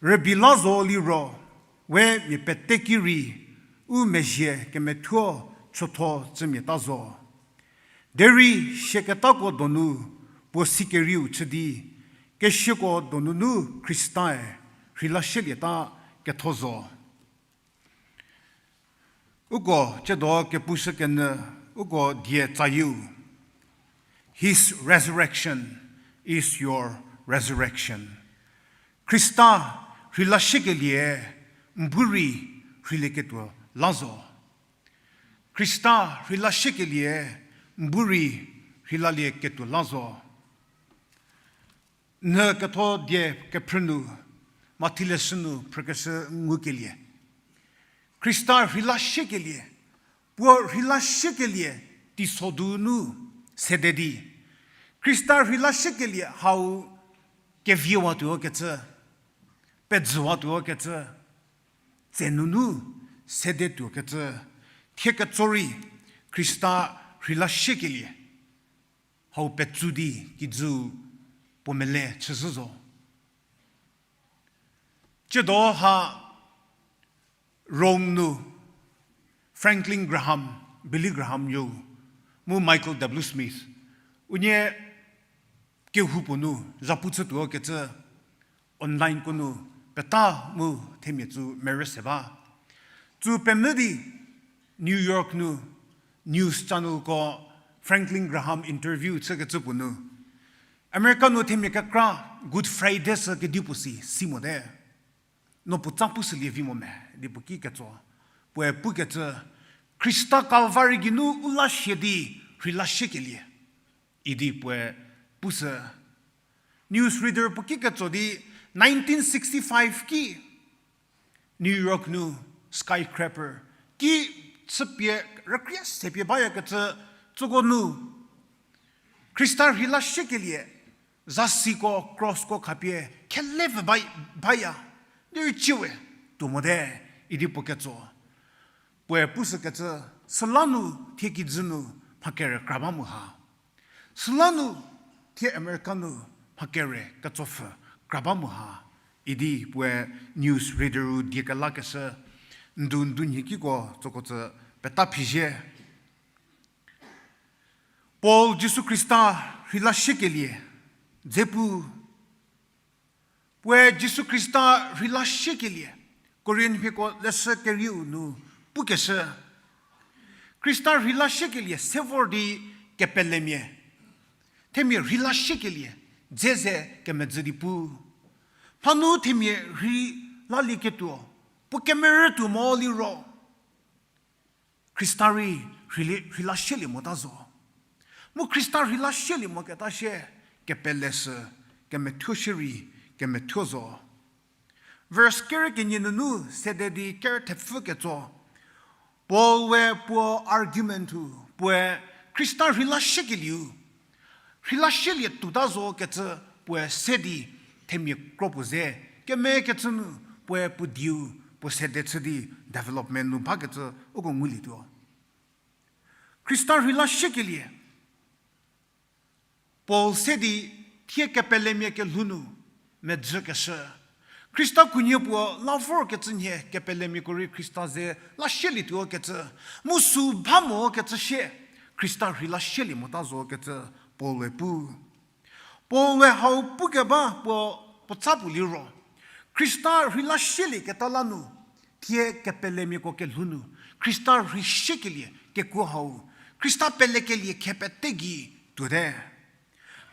rübei la zo liro, we mia pete ki rei u mezhie kemethuo chütho cümiata zo. Derei siaketako donu puo sikerieu chü di, kesiako donunu Khristae rheila sielieta ketho zo. Uko tsiedo kepushü kenyü, uko die tsayieu, His resurrection is your resurrection. Khrista rheila siekelie, n bu rei rheilieketuo la zo. Khrista rheila siekelie, n bu rei rheilalieketuo la zo. Nhü ketho die kephrü nu, Mathi leshü nu phrükeshü ngukelie, Khrista rheila siekelie, puo rheila siekelie teiso du nu sede di, Khrista rheila siekelie hau keviewatuo kecü, pejüwatuo kecü, tse nunu sedetuo kecü, thie ketso rei Khrista rheila siekelie hau petsu di kijü puo mele chüzhü zo. Tsiedo ha Rome nu Franklin Graham, Billy Graham yo, mu Michael W. Smith, unie kehoupuo nu zhapu chütuo kecü, online ko nu peta mu themia tsu merü se ba. Tsu pemvü di New York nu news channelko Franklin Graham interview chükecü puo nu, America nu themia kekra Good Friday sü kedipuo si si mote. No puo tsa pushülie vi mo me di puo ki ketso. Puoe pukecü, Khrista Calvary geinu u la sie di rheila siekelie idi puoe pushü. News reader puo ki ketso di nineteen sixty-five ki New York nu skyscraper ki chüpie rükrie sepie bayakecü tsüko nu Khrista rheila siekelie zasiko crossko khapie khele vü ba, baya, derei ciewe tuo mote idi puo ketso. Puoe pushükecü, süla nu thie kijü nu mha kere kra ba mu ha. Süla nu thie America nu mha kere ketsopfhü kra ba mu ha idi puoe news reader-u die kelakeshü ndu ndu nhie kiko tsoko tsü peta phizhie. Paul Jisu Khrista rheila siekelie dze pu. Puoe Jisu Khrista rheila siekelie, Korinthmiako leshü kerieu nu pukeshü, Khrista rheila siekelie se vor di kepelemia themia rheila siekelie dze ze kemedzü di pu. Mhanu themia rheilalieketuo puo kemerü tuo mo liro, Khrista rei rheili-, rheila shielie mota zo. Mu Khrista rheila shielie moketa shie, kepele sü, kemethuo shierei, kemethuo zo. Verse kerü kenie nunu sede di kerü thepfü ketso. Paul we puo argument-u, puoe Khrista rheila shiekelieu, rheila shielie tuota zo kecü puoe se di themia kro puo ze, kemekecü nu puoe puo dieu, puo sede chü di development nu bakecü uko ngulietuo. Khrista rheila shiekelie, Paul se di thie kepelemia kelhou nu medzükeshü. Khrista khunhie puo la vorkecü nhie kepelemiako rei Khrista ze la shielietuo kecü. Mu sü ba mo kecü shie, Khrista rheila shielie mota zo kecü Paul-e pu. Paul-e hau pukeba puo, puotsa puo liro, Khrista rheila shielieketa la nu, thie kepelemiako kelhou nu, Khrista rhei shiekelie kekuo hau, Khrista pelekelie khe pete gei tuote.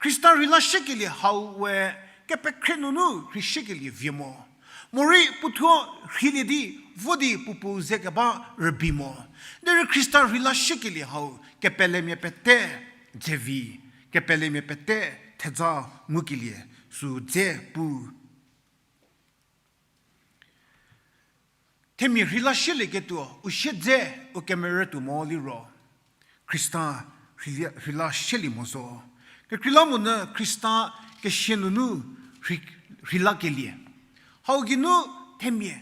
Khrista rheila shiekelie hau we kepekhrie nunu rhei shiekelie vie mo. Morei puothuo rheilie di, vo di puo puou ze keba rübei mo. Derei Khrista rheila shiekelie hau kepelemia pete dze vi, kepelemia pete thedza ngukelie sü dze pu. Themia rheila shielieketuo u siedze u kemerü tuo mo liro, Khrista rheila, rheila shielie mo zo. Kekreilamonyü Khrista kesia nunu rhei, rheilakelie. Hau geinu themia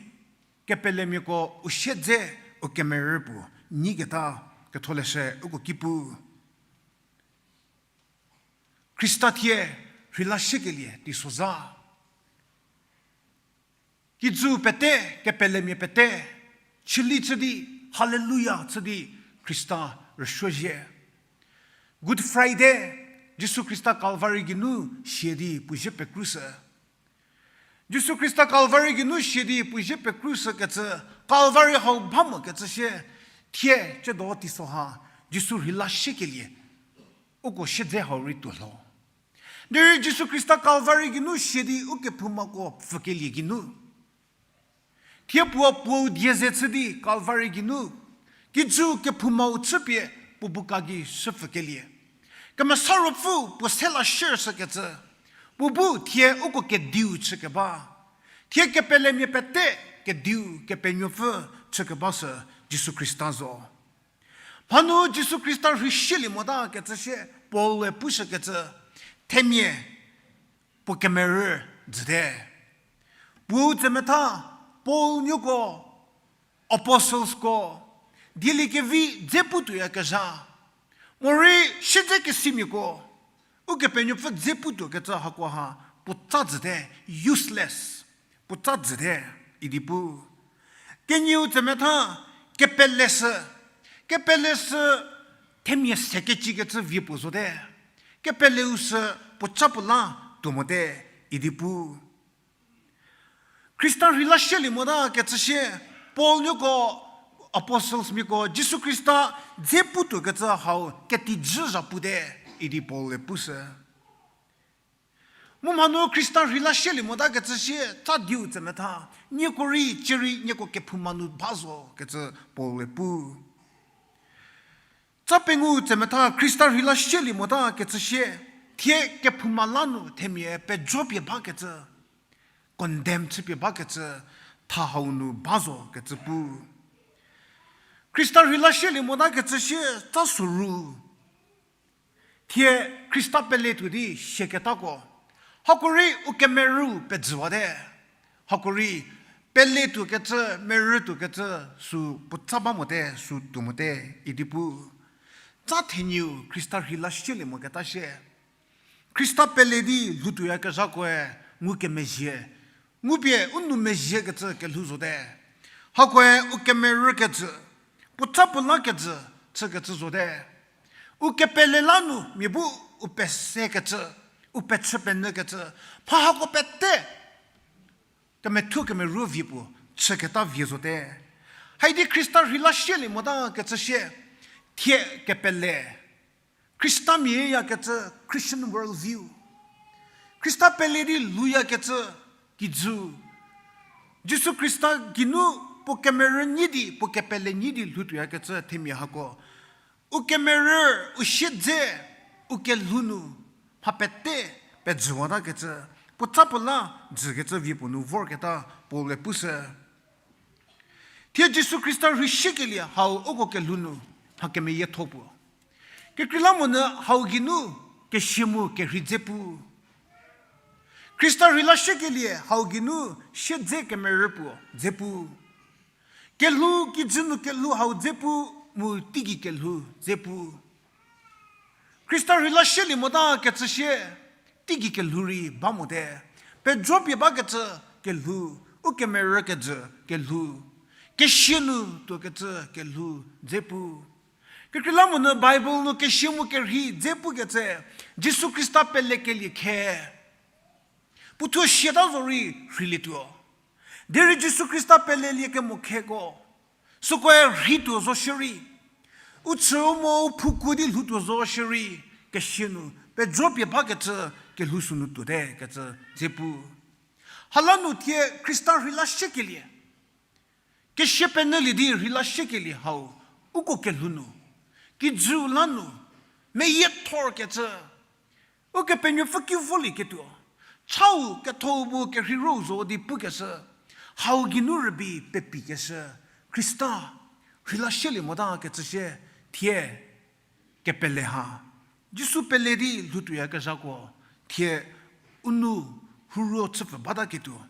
kepelemiako u siedze u kemerü puo nyiketa Ketholeshü uko ki pu. Khrista thie rheila shiekelie teisozha. Kijü pete, kepelemia pete, chüli chü di, hallelujah chü di, Khrista rüsuozhie. Good Friday, Jisu Khrista Calvary geinu sia di puo zie pekrushü. Jisu Khrista Calvary geinu sia di puo zie pekrushükecü, Calvary hau ba mokecü shie, thie tsiedo teiso ha, Jisu rheila shiekelie, uko siedze hau rei tuo lho. Derei Jisu Khrista Calvary geinu sia di ukephoumako pfükelie geinu, thie puo puou die ze chü di Calvary geinu, kijü kephoumau chüpie puo bu ka gei shüpfükelie. Kemesa Ruopfü puo se la shiershükecü, puo bu thie uko kediu chükeba, thie kepelemia pete kediu Kepenuopfü chükeba sü Jisu Khrista zo. Mhanu Jisu Khrista rhei shielie mota kecü shie Paul-e pushükecü, themia puo kemerü jüte. Puou tsemetha Paul nuoko, apostlesko, dieliekevi dze putuoyakezha, morei siedzekesimiako, Ukepenuopfü dze putuokecü hakoha puotsa jüte, useless, puotsa jüte, idi pu. Kenieu tsemetha kepele sü, kepele sü themia se kecikecü vie puo zote. Kepeleu sü puotsa puo la tuo mote, idi pu. Khrista rheila shielie mota kecü shie, Paul nuoko, apostles miako, Jisu Khrista dze putuokecü hau ketijü zha pute, idi Paul-e pushü. Mu mhanu Khrista rheila shielie mota kecü shie, tsa diu tsemetha, nieko rei, cierei nieko kephouma nu ba zo kecü Paul-e pu. Tsa pengou tsemetha Khrista rheila shielie mota kecü shie, thie kephouma la nu themia pejo pie bakecü, condemn chüpie bakecü, tha hau nu ba zo kecü pu. Khrista rheila shielie mota kecü shie tsa soru. Thie Khrista pele tuo di siaketako, hako rei u kemerü pejüwate. Hako rei pele tuokecü, merü tuokecü, sü puotsa ba mote, sü tuo mote, idi pu. Tsa thenieu Khrista rheila shielie moketa shie, Khrista pele di lhoutuoyakezhakoe ngukemezhie, ngupie u nou mezhiekecü kelhou zote. Hakoe u kemerü kejü, puotsa puo la kejü chükecü zote. U kepele la nu mia bu u pesekecü, u pechü penyükecü, mha hako pete kemethuo kemerü vie puo chüketa vie zote. Haidi Khrista rheila shielie mota kecü shie, thie kepele, Khristamia yakecü, Christian world view, Khrista pele di lhouyakecü kijü, Jisu Khrista geinu puo kemerü nyi di, puo kepele nyi di lhoutuoyakecü themia hako. U kemerü, u siedze, u kelhou nu, mha pete, pejüwatakecü, puotsa puo la, jükecü vie puo nu vorketa, Paul-e pushü. Thie Jisu Khrista rheisiekelie hau uko kelhou nu, mha kemeyietho puo. Kekreilamonyü hau geinu, kesia mu kerhei dze pu. Khrista rheilashükelie hau geinu siedze kemerü puo dze pu. Kelhou kijü nu kelhou hau dze pu mu teigei kelhou dze pu. Khrista rheilashülie motakecü sie teigei kelhou rei ba mote. Pejopie bakecü kelhou, u kemerü kejü kelhou, kesia nu tuokecü kelhou dze pu. Kekreilamonyü Bible nu kesia mu kerhei dze pukecü, Jisu Khrista pelekelie khe. Puothuo siata zo rei rheilietuo. Derei Jisu Khrista pelelie kemo kheko, sükoe rheituo zo shierei, u chü u mo u phukuo di lhoutuo zo shierei, kesia nu pejopie bakecü kelhou sünu tuote kecü dze pu. Hala nu thie Khrista rheilashükelie, kesia penyülie di rheilashükelie hau, uko kelhou nu, kijüu la nu, meyiethorkecü, Ukepenuopfü ki volieketuo, chau ketho bu kerhei ro zo di pukeshü, hau geinu rübei pepikeshü, Khrista rheilashülie motakecü sie, thie kepele ha, Jisu pele di lhoutuoyakezhako, thie u nou huruo chüpfü bataketuo.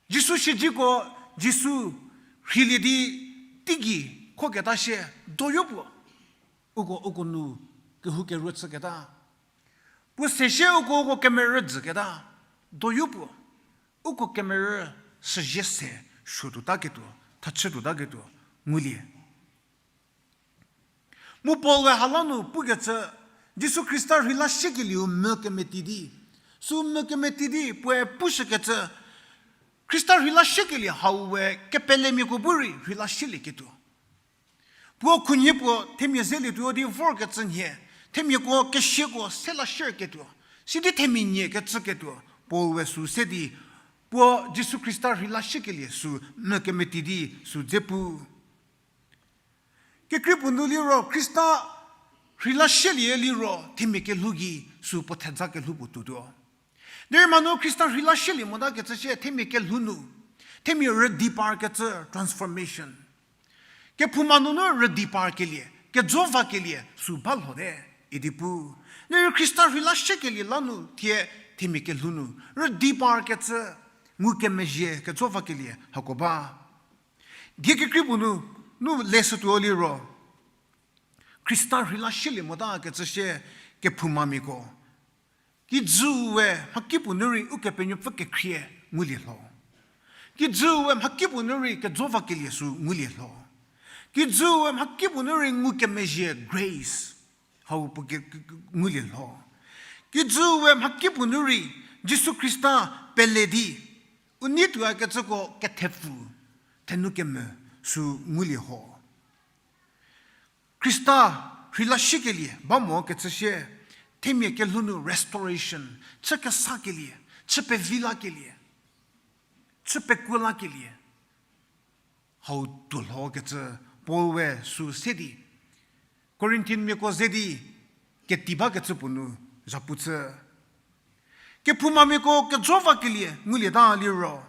Jisu siedzeko, Jisu rheilie di teigei khoketa sie doyo puo. Uko, uko nu kehoukeruo chüketa. Puo se sie uko, uko kemerü jüketa. Doyo puo. Uko kemerü süzie se suotuotaketuo, thachütuotaketuo, ngulie. Mu Paul-e hala nu pukecü, Jisu Khrista rheilashükelieu mü kemeti di. Sü mü kemeti di, puoe pushükecü, Khrista rheilashükelie hau we kepelemiako bu rei rheilashülieketuo. Puo khunhie puo themia zelietuo di vorkecü nhie, themiako kesiako se lashüketuo, sidi themia nie kecüketuo, Paul we sü se di, puo Jisu Khrista rheilashükelie sü mü kemeti di sü dze pu. Kekrei puo nu liro, Khrista rheilashülie liro, themia kelhou gei sü puo thedza kelhou puo tuotuo. Derei manu Khrista rheilashülie motakecü sie themia kelhou nu, themia rüdi parkecü transformation. Kephouma nunu rüdi parkelie, kejo vakelie sü ba lhote, idi pu. Derei Khrista rheilashükelie la nu thie themia kelhou nu, rüdi parkecü, ngukemezhie kejo vakelie hako ba. Die kekrei puo nu, nu leshütuo liro, Khrista rheilashülie motakecü sie kephoumamiako. Kijü we mhakipuo nu rei Ukepenuopfü kekhrie ngulie lho. Kijü we mhakipuo nu rei kejo vakelie sü ngulie lho. Kijü we mhakipuo nu rei ngukemezhie grace hau puo ke, ke, ke, ngulie lho. Kijü we mhakipuo nu rei Jisu Khrista pele di, u nei tuoyakecüko kethepfu, thenu kemvü sü ngulie ho. Khrista rheilashükelie ba mokecü sie, themia kelhou nu restoration, chü kesakelie, chü pevi lakelie, chü pekuo lakelie, hau tuo lhokecü Paul we sü se di, Corinthianmiako ze di keti bakecü puo nu zhapu chü. Kephoumamiako kejo vakelie ngulieta liro,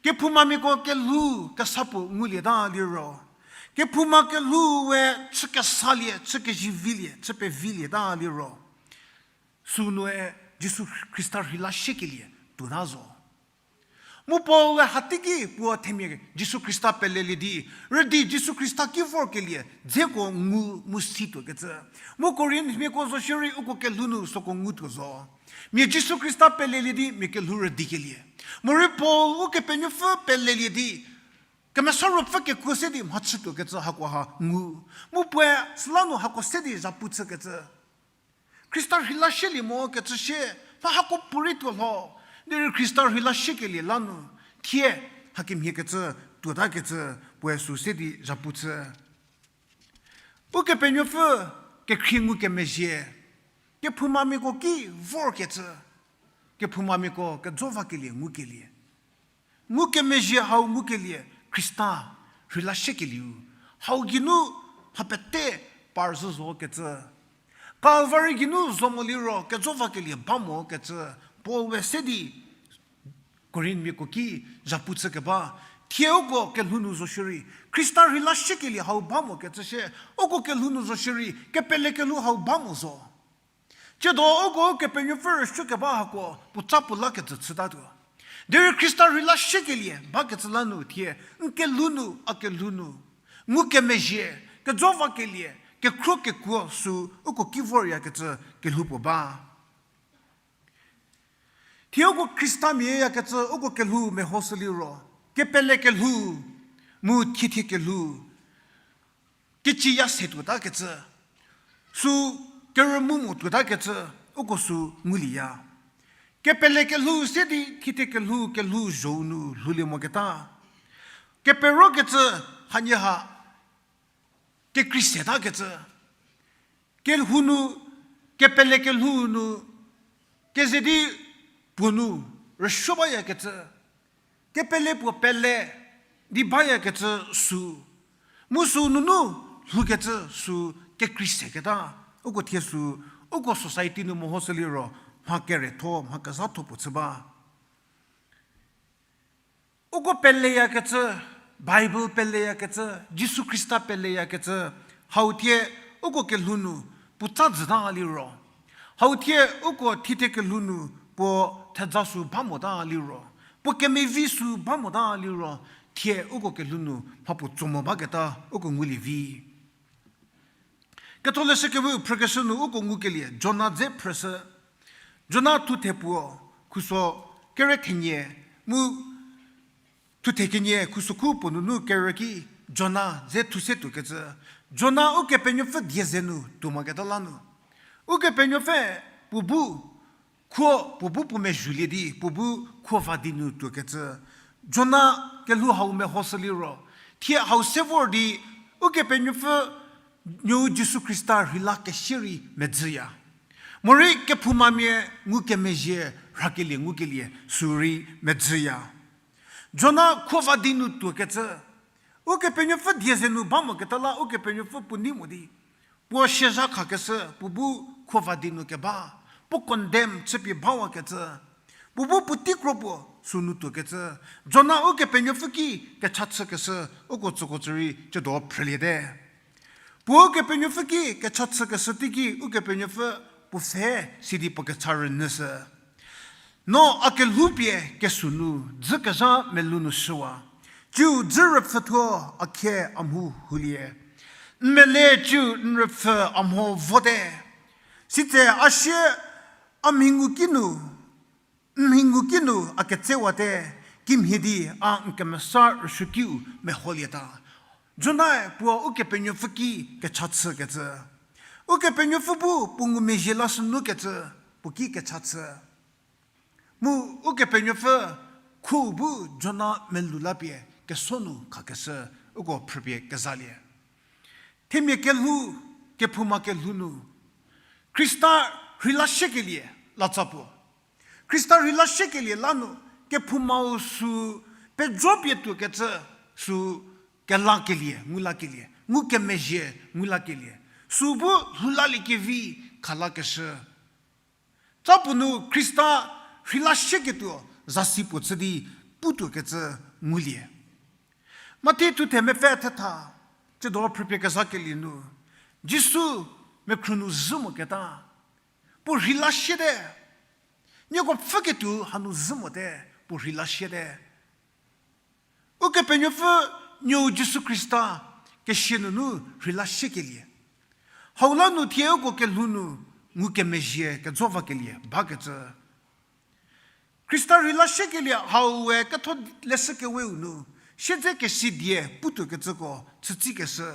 kephoumamiako kelhou kesa puo ngulieta liro, kephouma kelhou we chü kesalie, chü kezivilie, chü pevilieta liro, sünu-e Jisu Khrista rheilashükelie tuota zo. Mu Paul-e hateiki puo themia Jisu Khrista pelelie di, rüdi Jisu Khrista ki vorkelie dzeko ngu mu si tuokecü. Mu Korinthmiako zo shierei uko kelhou nu süko ngutuo zo. Mia Jisu Khrista pelelie di mia kelhou rüdikelie. Morei Paul Ukepenuopfü pelelie di Kemesa Ruopfü kekuo se di mhachütuokecü hakoha ngu. Mu puoe süla nu hako se di zhapu chükecü. Khrista rheilashülie mokecü sie, mha hako puorei tuo lho, derei Khrista rheilashükelie la nu, thie hakemhiekecü tuotakecü puoe sü se di zhapu chü. Ukepenuopfü kekhrie ngukemezhie, kephoumamiako ki vorkecü, kephoumamiako kejo vakelie ngukelie. Ngukemezhie hau ngukelie, Khrista rheila shiekelieu, hau geinu mha pete par zhü zo kecü. Kalvari geinu zo mo liro kejo vakelie ba mo kecü, Paul we se di Korinthmiako ki zhapu chükeba, thie uko kelhou nu zo shierei, Khrista rheila shiekelie hau ba mo kecü shie, uko kelhou nu zo shierei, kepele kelhou hau ba mo zo. Tsiedo uko Ukepenuopfü rüsuokeba hako puotsa puo la kecü chütatuo. Derei Khrista rheila shiekelie bakecü la nu thie, n kelhou nu, a kelhou nu, ngukemezhie, kejo vakelie, kekhro kekuo sü uko ki voryakecü kelhou puo ba. Thie uko Khristamia yakecü uko kelhou mehoshü liro, kepele kelhou, mu thiethie kelhou, keciya se tuotakecü, sü kerümu mo tuotakecü, uko sü ngulieya. Kepele kelhou se di thiethie kelhou, kelhou zho-u nu lhoulie moketa. Keperokecü hanie ha kekrei setakecü. Kelhou nu, kepele kelhou nu, keze di puo nu rüsuo bayakecü. Kepele puo pele di bayakecü sü. Mu sü nunu lhoukecü sü kekrei seketa. Uko thie sü, uko society nu mehoshü liro, mha keretho, mha kezhatho puo chü ba. Uko peleyakecü, Bible peleyakecü, Jisu Khrista peleyakecü, hau thie uko kelhou nu puotsa jüta liro. Hau thie uko thiethie kelhou nu puo theja sü ba mota liro. Puo kemevi sü ba mota liro. Thie uko kelhou nu mhapuo tso mo baketa uko ngulie vi. Ketholeshü Kewe-u phrükeshü nu uko ngukelie, Jona dze phrüshü. Jona thuthe puo, khuso kere thenie, mu thuthe kenie khuso khu puo nunu kerü ki, Jona dze thu se tuokecü. Jona Ukepenuopfü die ze nu tuo moketa la nu, Ukepenuopfü puo bu khuo, puo bu puo mezhülie di, puo bu khuo va di nu tuokecü. Jona kelhou hau mehoshü liro, thie hau se vor di, Ukepenuopfü nuou Jisu Khrista rheila kesie rei medzüya. Morei kephoumamia ngukemezhie rhakelie ngukelie sü rei medzüya. Jona khuo va di nu tuokecü. Ukepenuopfü die ze nu ba moketa la Ukepenuopfü puo nei mo di, puo siezha khakeshü, puo bu khuo va di nu keba, puo condemn chüpie bawakecü, puo bu puotei kro puo sü nu tuokecü. Jona Ukepenuopfü ki kecha chükeshü, uko tsüko tsü rei tsiedo phrüliete. Puo Ukepenuopfü ki kecha chükeshü teiki Ukepenuopfü puo pfhe sidi puo kecha rünyüshü. No a kelhoupie kesü nu dzü kezha melou nu shüwa, tsiu dzü rüpfhüthuo a khie a mhu hulie. N mele tsiu n rüpfhü a mho vote. Sitse a sie a mhi ngu kinu, n mhi ngu kinu a ketsewate, kimhie di a n kemesa rüsuokiu meholieta. Jonae puo Ukepenuopfü ki kecha chükecü. Ukepenuopfü bu puo ngumezhie lashü nukecü, puo ki kecha chü. Mu Ukepenuopfü khuo bu Jona melou lapie keso nu khakeshü uko phrüpie kezalie. Themia kelhou, kephouma kelhou nu, Khrista rheila shiekelie latsa puo. Khrista rheila shiekelie la nu, kephoumau sü pejopie tuokecü sü kelakelie, ngulakelie, ngukemezhie ngulakelie, sü bu lhoulaliekevi khalakeshü. Tsa puo nu Khrista rheila shieketuo zasi puo chü di putuokecü ngulie. Mathi thuthe mepfü thetha, tsiedo phrüpie kezakelie nu, Jisu mekhru nu zhü moketa, puo rheila shiete. Nieko pfhüketuo hanu zhü mote, puo rheila shiete. Ukepenuopfü nuou Jisu Khrista kesia nunu rheila shiekelie. Hau la nu thie uko kelhou nu ngukemezhie kejo vakelie bakecü. Khrista rheila shiekelie hau we Ketholeshü Keweu nu, siedze kesi die putuokecüko chütsikeshü.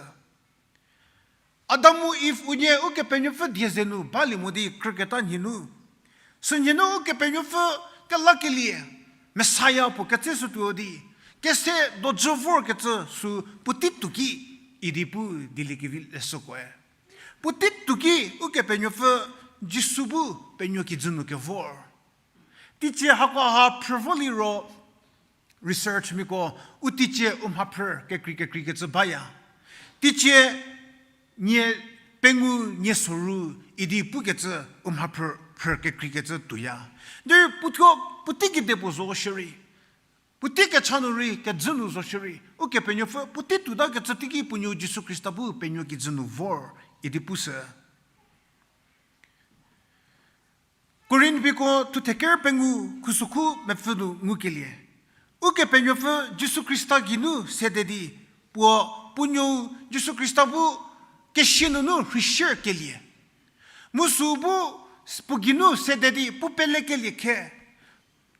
Adam mu Iv unie Ukepenuopfü die ze nu balie mo di krüketa nhie nu, sünhie nu Ukepenuopfü kelakelie, Messiah puo ketseshütuo di, kese dojü vorkecü sü puotei tuoki idi pu dieliekevi leshükoe. Puotei tuoki Ukepenuopfü Jisu bu penuo kijü nu kevor. Teicie hakoha phrü vo liro, researchmiako, u teicie u mhaphrü kekrei kekreikecü baya. Teicie nie pengou nie soru idi pukecü u mhaphrü phrü kekreikecü tuoya. Derei puothuo puotei kedipuo zo shierei, puotei kecha nu rei, kejü nu zo shierei, Ukepenuopfü puotei tuotakecü teiki puo nuou Jisu Khrista bu penuo kijü nu vor idi pushü. Korinthmiako thuthe ker pengou khusokhu mepfü nu ngukelie, Ukepenuopfü Jisu Khrista geinu sede di, puo, puo nuou Jisu Khrista bu kesia nunu rheishükelie, mu süu bu puo geinu sede di puo pelekelie khe,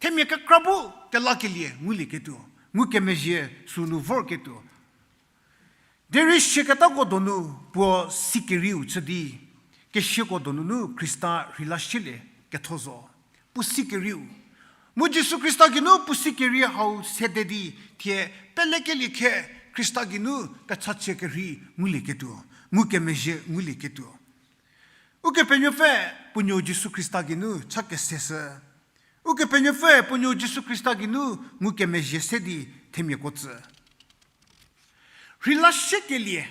themia kekra bu kelakelie ngulieketuo, ngukemezhie sünu vorketuo. Derei siaketako donu puo sikerieu chü di, kesiako donunu Khrista rheilashülie ketho zo. Puo sikerieu. Mu Jisu Khrista geinu puo sikerei hau sede di, thie pelekelie khe Khrista geinu kechachie kerhei ngulieketuo, ngukemezhie ngulieketuo. Ukepenuopfü puo nuou Jisu Khrista geinu cha keseshü. Ukepenuopfü puo nuou Jisu Khrista geinu ngukemezhie se di themiako tsü. Rheilashükelie,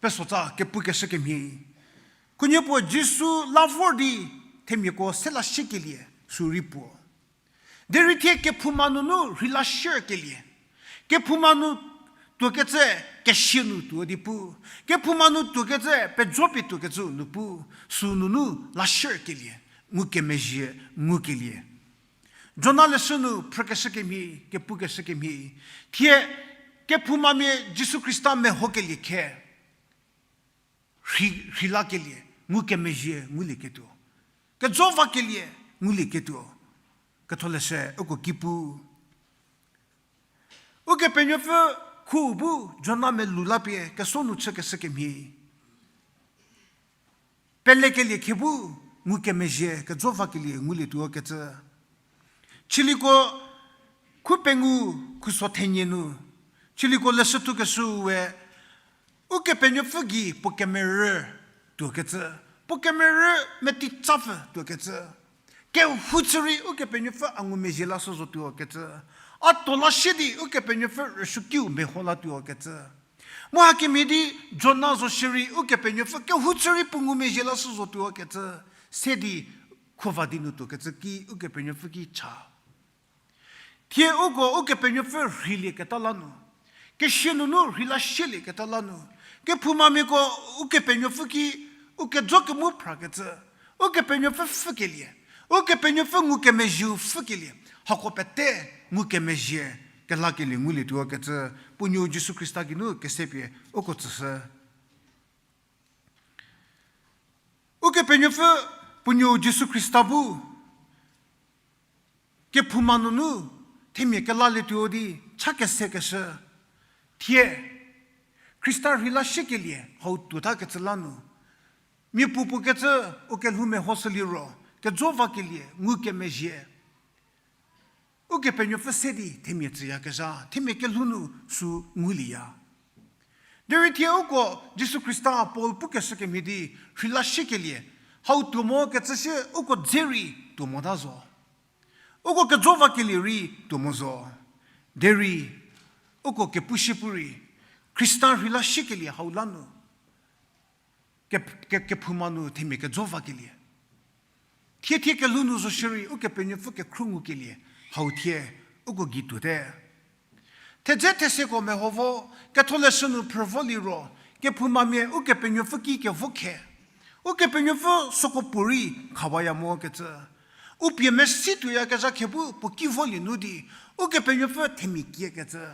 pesotsa kepukeshü kemhie. Khunhie puo Jisu la vor di themiako se lashükelie sü rei puo. Derei thie kephouma nunu rheilashükelie. Kephouma nu tuokecü kesia nu tuo di pu. Kephouma nu tuokecü pejopie tuokecü nu pu. Sünunu lashükelie, ngukemezhie ngukelie. Jona leshü nu phrükeshü kemhie, kepukeshü kemhie. Thie kephoumamia Jisu Khrista mehokelie khe, rhei, rheilakelie, ngukemezhie ngulieketuo. Kejo vakelie ngulieketuo. Ketholeshü uko ki pu. Ukepenuopfü khu bu Jona melou lapie keso nu chükeshü kemhie. Pelekelie khe bu ngukemezhie kejo vakelie ngulietuo kecü. Chiliko khu pengou khuso thenie nu, chiliko leshüthukeshüu we, Ukepenuopfü gei puo kemerü tuokecü, puo kemerü metitsapfü tuokecü. Kehou chü rei Ukepenuopfü a ngumezhie lashü zotuo kecü. A tuo lashü di Ukepenuopfü rüsuokiu meho latuo kecü. Mu hakemhie di Jona zo shierei Ukepenuopfü kehou chü rei puo ngumezhie lashü zotuo kecü. Se di khuva di nu tuokecü ki Ukepenuopfü ki cha. Thie uko Ukepenuopfü rheilieketa la nu, kesia nunu rheilashülieketa la nu, kephoumamiako Ukepenuopfü ki u kejo kemu phrakecü, Ukepenuopfü pfhükelie, Ukepenuopfü ngukemezhieu pfhükelie, hako pete ngukemezhie kelakelie ngulietuo kecü, puo nuou Jisu Khrista geinu kesepie uko tsüshü. Ukepenuopfü puo nuou Jisu Khrista bu kephouma nunu themia kelalietuo di cha kesekeshü. Thie Khrista rheilashükelie hau tuotakecü la nu, mia puopuo kecü u kelhou mehoshü liro, kejo vakelie ngukemezhie Ukepenuopfü se di themia tsüyakezha, themia kelhou nu sü ngulieya. Derei thie uko Jisu Khrista Paul pukeshü kemhie di rheilashükelie hau tuo mo kecü shie uko dze rei tuo mota zo. Uko kejo vakelie rei tuo mo zo. Derei uko kepushü pu rei Khrista rheilashükelie hau la nu ke, ke, kephouma nu themia kejo vakelie. Thie thie kelhou nu zo shierei Ukepenuopfü kekhruohi ngukelie hau thie uko gei tuote. Thedze theseko meho vo, ketholeshü nu phrü vo liro, kephoumamia Ukepenuopfü ki kevo khe, Ukepenuopfü süko puorei khawaya mo kecü. U pie mesi tuoyakezha khe bu puo ki volie nu di, Ukepenuopfü themia kiekecü.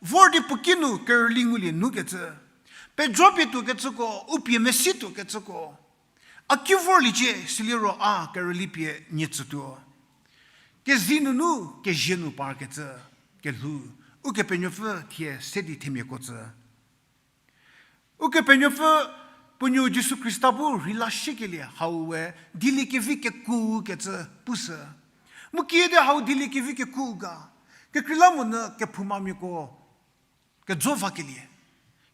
Vor di puo ki nu kerüli ngulie nu kecü. Pejo pie tuokecüko, u pie mesi tuokecüko. A ki vorliecie siliro a kerüli pie nie tsütuo. Kezi nunu kezie nu parkecü kelhou, Ukepenuopfü thie se di themiako tsü. Ukepenuopfü puo nuou Jisu Khrista bu rheilashükelie hau we dieliekevi kekuou kecü pushü. Mu kiüdi hau dieliekevi kekuou ga, kekreilamonyü kephoumamiako kejo vakelie,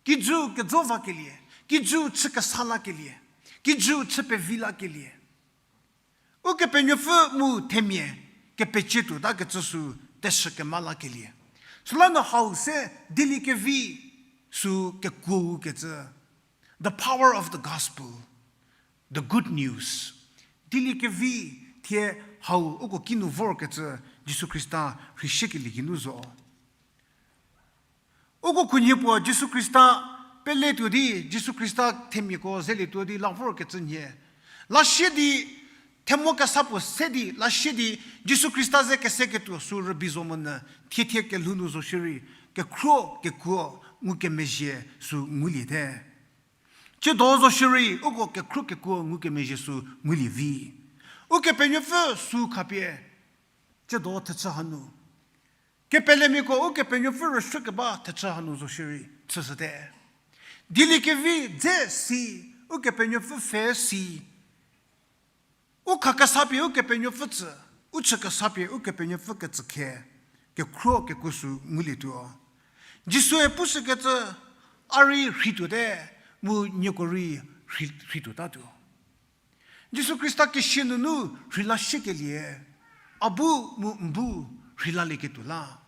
kijüu kejo vakelie, kijüu chü kesa lakelie, kijüu chü pevi lakelie. Ukepenuopfü mu themia kepecie tuotakecü sü teshü kemalakelie. Süla nu hau se dieliekevi sü kekuou kecü. The power of the gospel, the good news. Dieliekevi thie hau uko kinu vorkecü Jisu Khrista rheisiekelie geinu zo. Uko khunhie puo Jisu Khrista peletuo di, Jisu Khrista themiako zelietuo di la vorkecü nhie. Lasie di, themo kesa puo se di, lasie di, Jisu Khrista ze keseketuo sü rübei zo monyü, thie thie kelhou nu zo shierei, kekhruo kekuo ngukemezhie sü nguliete. Tsiedo zo shierei, uko kekhruo kekuo ngukemezhie sü ngulie vi. Ukepenuopfü sü khapie, tsiedo thechü hanu. Kepelemiako Ukepenuopfü rüsuokeba thechü hanu zo shierei chüshüte. Dieliekevi dze si, Ukepenuopfü pfhe si. U khakesa pie Ukepenuopfü tsü, u chükesa pie Ukepenuopfü kecükhe, kekhruo kekuo sü ngulietuo. Jisue pushükecü, a rei rheituote, mu nieko rei rhei-, rheituotatuo. Jisu Khrista kesia nunu rheila shiekelie, a bu mu n bu rheilalieketuo la.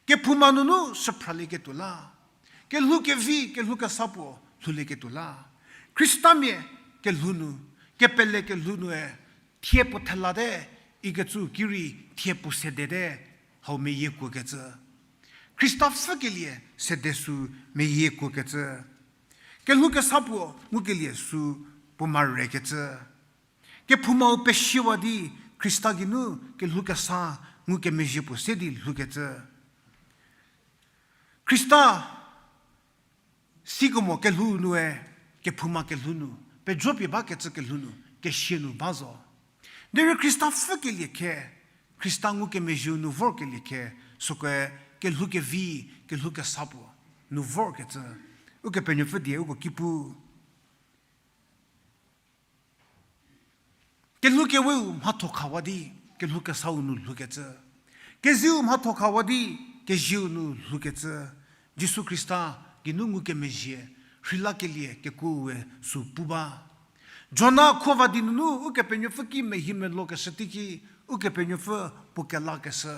Kephouma nunu süphralieketuo la. Kelhou kevi, kelhou kesa puo lhoulieketuo la. Khristamia kelhou nu, kepele kelhou nue, thie puo thelate, ikecü ki rei thie puo sedete, hau meyiekuokecü. Khrista pfükelie sede sü meyiekuokecü. Kelhou kesa puo ngukelie sü puo marekecü. Kephoumau pesiwa di Khrista geinu kelhou kesa ngukemezhie puo se di lhoukecü. Khrista sikemo kelhou nue, kephouma kelhou nu, pejopie bakecü kelhou nu, kesia nu ba zo. Derei Khrista pfükelie khe, Khrista ngukemezhieu nu vorkelie khe, sükoe kelhou kevi, kelhou kesa puo nu vorkecü. Ukepenuopfü die uko ki pu. Kelhou keweu mhatho khawa di, kelhou kesau nu lhoukecü. Kezieu mhatho khawa di, kezieu nu lhoukecü. Jisu Khrista geinu ngukemezhie, rheilakelie kekuoe sü pu ba. Jona khuo va di nunu Ukepenuopfü ki mehi melokeshü teiki, Ukepenuopfü puo kelakeshü.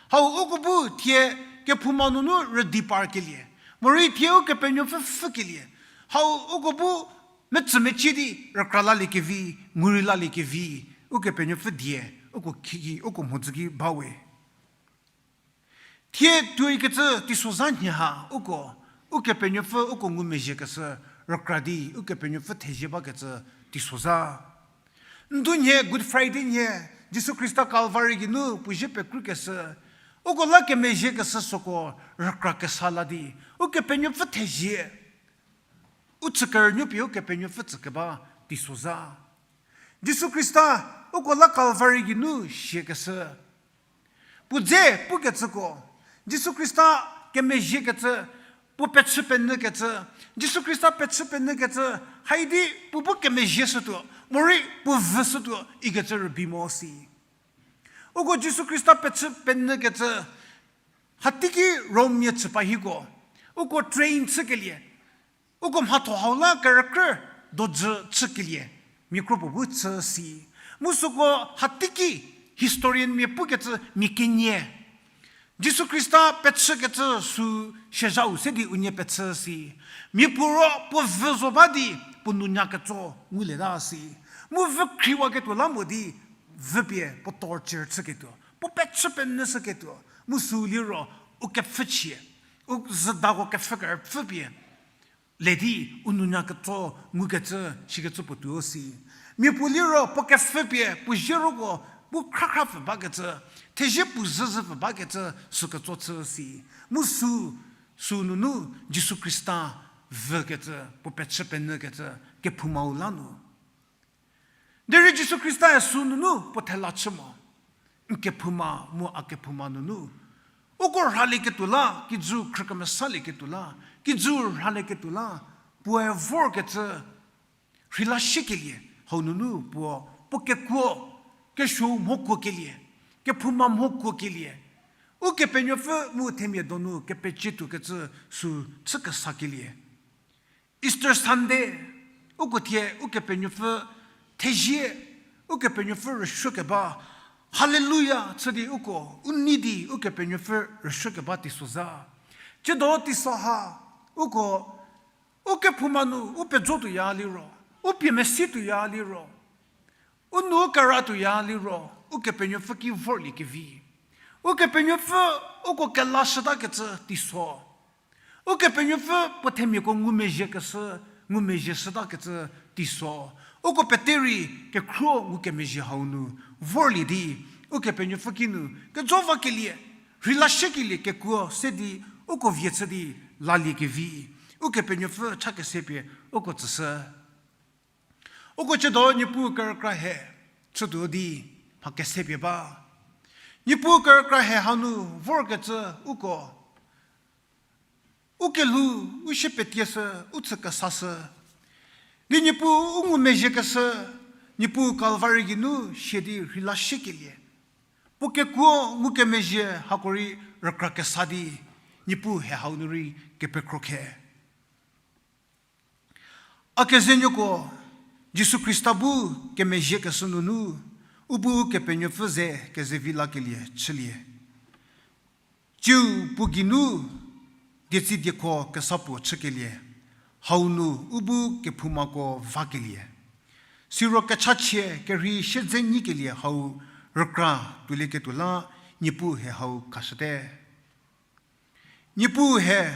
Hau uko bu thie kephouma nunu rüdi parkelie, morei thie Ukepenuopfü pfükelie. Hau uko bu metsümecie di rükra laliekevi, ngurei laliekevi, Ukepenuopfü die, uko khiki, uko mhodzü ki bawe. Thie tuoikecü teisozha nhie ha uko, Ukepenuopfü uko ngumezhiekeshü rükra di, Ukepenuopfü thezie bakecü teisozha. Ndunhie Good Friday nhie, Jisu Khrista Calvary geinu puo zie pekrükeshü, uko la kemezhiekeshü süko rükra kesa la di, Ukepenuopfü thezie, u chükerünuo pie Ukepenuopfü tsükeba teisozha. Jisu Khrista uko la Calvary geinu siakeshü. Puo dze pukecüko, Jisu Khrista kemezhiekecü, puo pechü penyükecü, Jisu Khrista pechü penyükecü, haidi puo bu kemezhieshütuo, morei puo vüshütuo ikecü rübei mo si. Uko Jisu Khrista pechü penyükecü, hateiki Romemia chü pa hiko, uko train chükelie, uko mhatho hau la kerükrü dojü chükelie, mia kro puo bu chü si. Mu süko hateiki historianmia pukecü mia kenie, Jisu Khrista pechükecü sü siazhau se di unie pechü si. Mia puo ro puo vü zo ba di puo nounya ketso ngulieta si. Mu vü khriwaketuo la mo di vüpie puo torture chüketuo, puo pechü penyüshüketuo. Mu sü liro u kepfhüchie, u züdako kepfhü kerüpfü pie le di u nounya ketso ngukecü, shikecü puo tuo si. Mia puo liro puo kepfhü pie puo zie roko bu khrakhra pfü bakecü, thezie puo zhüzhü pfü bakecü sü ketso chü si. Mu sü, sü nunu Jisu Khrista vükecü, puo pechü penyükecü, kephoumau la nu. Derei Jisu Khrista-e sü nunu puo thela chü mo. N kephouma mu a kephouma nunu uko rhalieketuo la, kijü khrükemesalieketuo la, kijü rhalieketuo la, puoe vorkecü rheila shiekelie, hau nunu puo, puo kekuo, kesuou mhokuokelie, kephouma mhokuokelie, Ukepenuopfü mu themia donu kepecietuokecü sü chü kesakelie. Easter Sunday, uko thie Ukepenuopfü thezie, Ukepenuopfü rüsuokeba, Haleluya chü di uko u nei di Ukepenuopfü rüsuokeba teiso zha. Tsiedo teiso ha uko u kephouma nu u pejo tuoya liro, u pie mesi tuoya liro, u nou kara tuoya liro, Ukepenuopfü ki vorlie kevi. Ukepenuopfü uko kelashütakecü teiso. Ukepenuopfü puo themiako ngumezhiekeshü, ngumezhie shütakecü teiso. Uko pete rei kekhruo ngukemezhie hau nu vorlie di, Ukepenuopfü kinu kejo vakelie, rheilashükelie kekuo se di, uko vie chü di lalie kevi. Ukepenuopfü cha kese pie uko tsüshü. Uko tsiedo Niepuu kerükra he chütuo di mha kese pie ba. Niepuu kerükra he hanu vorkecü uko u kelhou, u shie petieshü, u chü kesashü. Di Niepuu u ngumezhiekeshü, Niepuu Kalvari geinu sia di rheilashükelie, puo kekuo ngukemezhie hako rei rükra kesa di, Niepuu he hau nu rei kepekhro khe. A kezenuoko, Jisu Khrista bu kemezhiekeshü nunu, u bu Kepenuopfü ze kezevi lakelie chülie. Tsiu puo geinu dietsi diekho kesa puo chükelie, hau nu u bu kephoumako vakelie. Siro kechachie kerhei siedze nyikelie hau rükra tuolieketuo la Niepuu he hau khashüte. Niepuu he,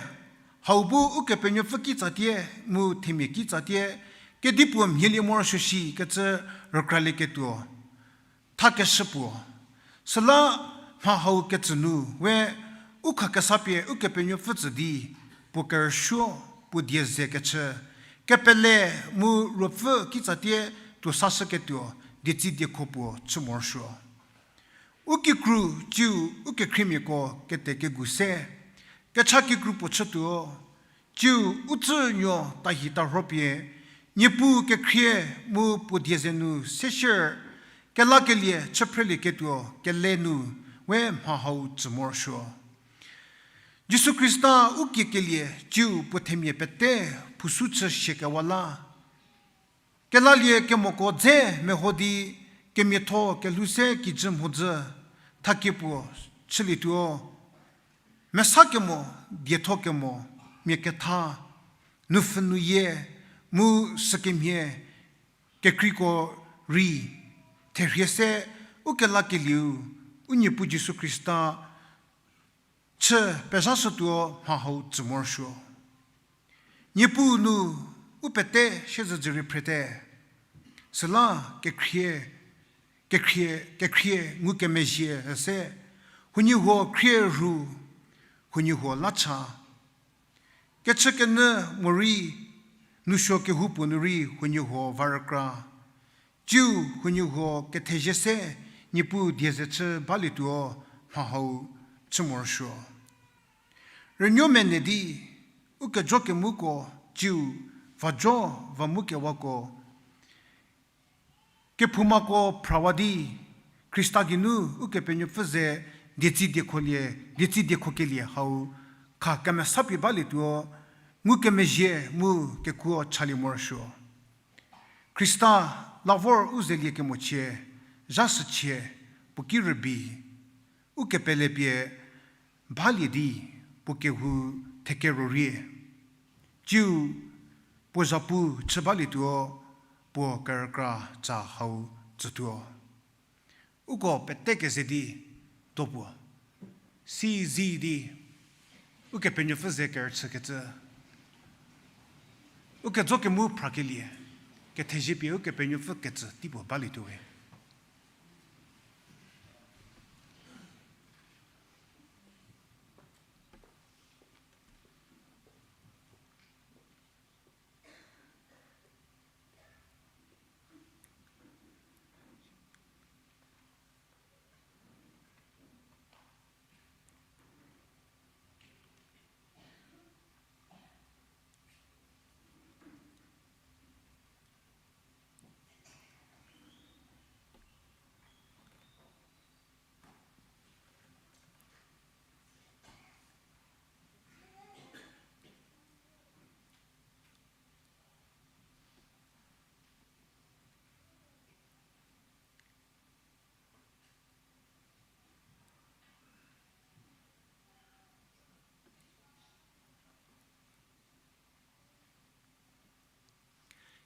hau bu Ukepenuopfü kitsatie, mu themia kitsatie, kedipuo mhielie morosuo shikecü rükralieketuo thakeshü puo. Süla mha hau ketsü nu we u khakesa pie Ukepenuopfü tsü di, puo kerüsuo, puo die ze kechü, kepele mu ruopfü kitsatie tuo sashüketuo dietsi diekho puo chü morosuo. U kikru tsiu u kekhriemiako kete kegu se, kecha kikru puo chütuo, tsiu u tsünuo tahi tarhopie, Niepuu kekhrie mu puo die ze nu seshür, kelakelie chüphrelieketuo kele nu we mha hau tsü morosuo. Jisu Khrista u kiekelie tsiu puo themia pete phusu chü shiekewa la. Kelalie kemoko dze meho di kemiatho kelhou se kijü mhodzü thakie puo chülietuo. Mesa kemo, dietho kemo, mia ketha, nupfhü nuyie, mu sükemhie kekreiko rei therhie se u kelakelieu u Niepuu Jisu Khrista chü pezhashütuo mha hau tsü morosuo. Niepuu nu u pete siezedzürie phrete. Süla kekhrie, kekhrie, kekhrie ngukemezhie üse, huoniehuo khrie rhu, huoniehuo la cha. Kechükenyü morei, nousuo kehoupuo nu rei huoniehuo va rükra. Tsiu huoniehuo kethezie se Niepuu die ze chü balietuo mha hau chü morosuo. Rünuo mene di, u kejo kemuko, tsiu vajo va mu kewako, kephoumako phrawa di, Khrista geinu Ukepenuopfü ze dietsi diekholie, dietsi diekhokelie hau kha kemesapie balietuo, ngukemezhie mu kekuo chalie morosuo. Khrista la vor u zelie kemochie, zha süchie, puo ki rübei, u kepele pie balie di, puo kehou thekero rie. Tsiu puo zhapu chü balietuo, puo kerükra tsa hau tsütuo. Uko pete keze di, dopuo, si zi di, Ukepenuopfü ze kerüchükecü, u kejo kemu phrakelie, kethezie pie Ukepenuopfü ketsü teipuo balietuo we.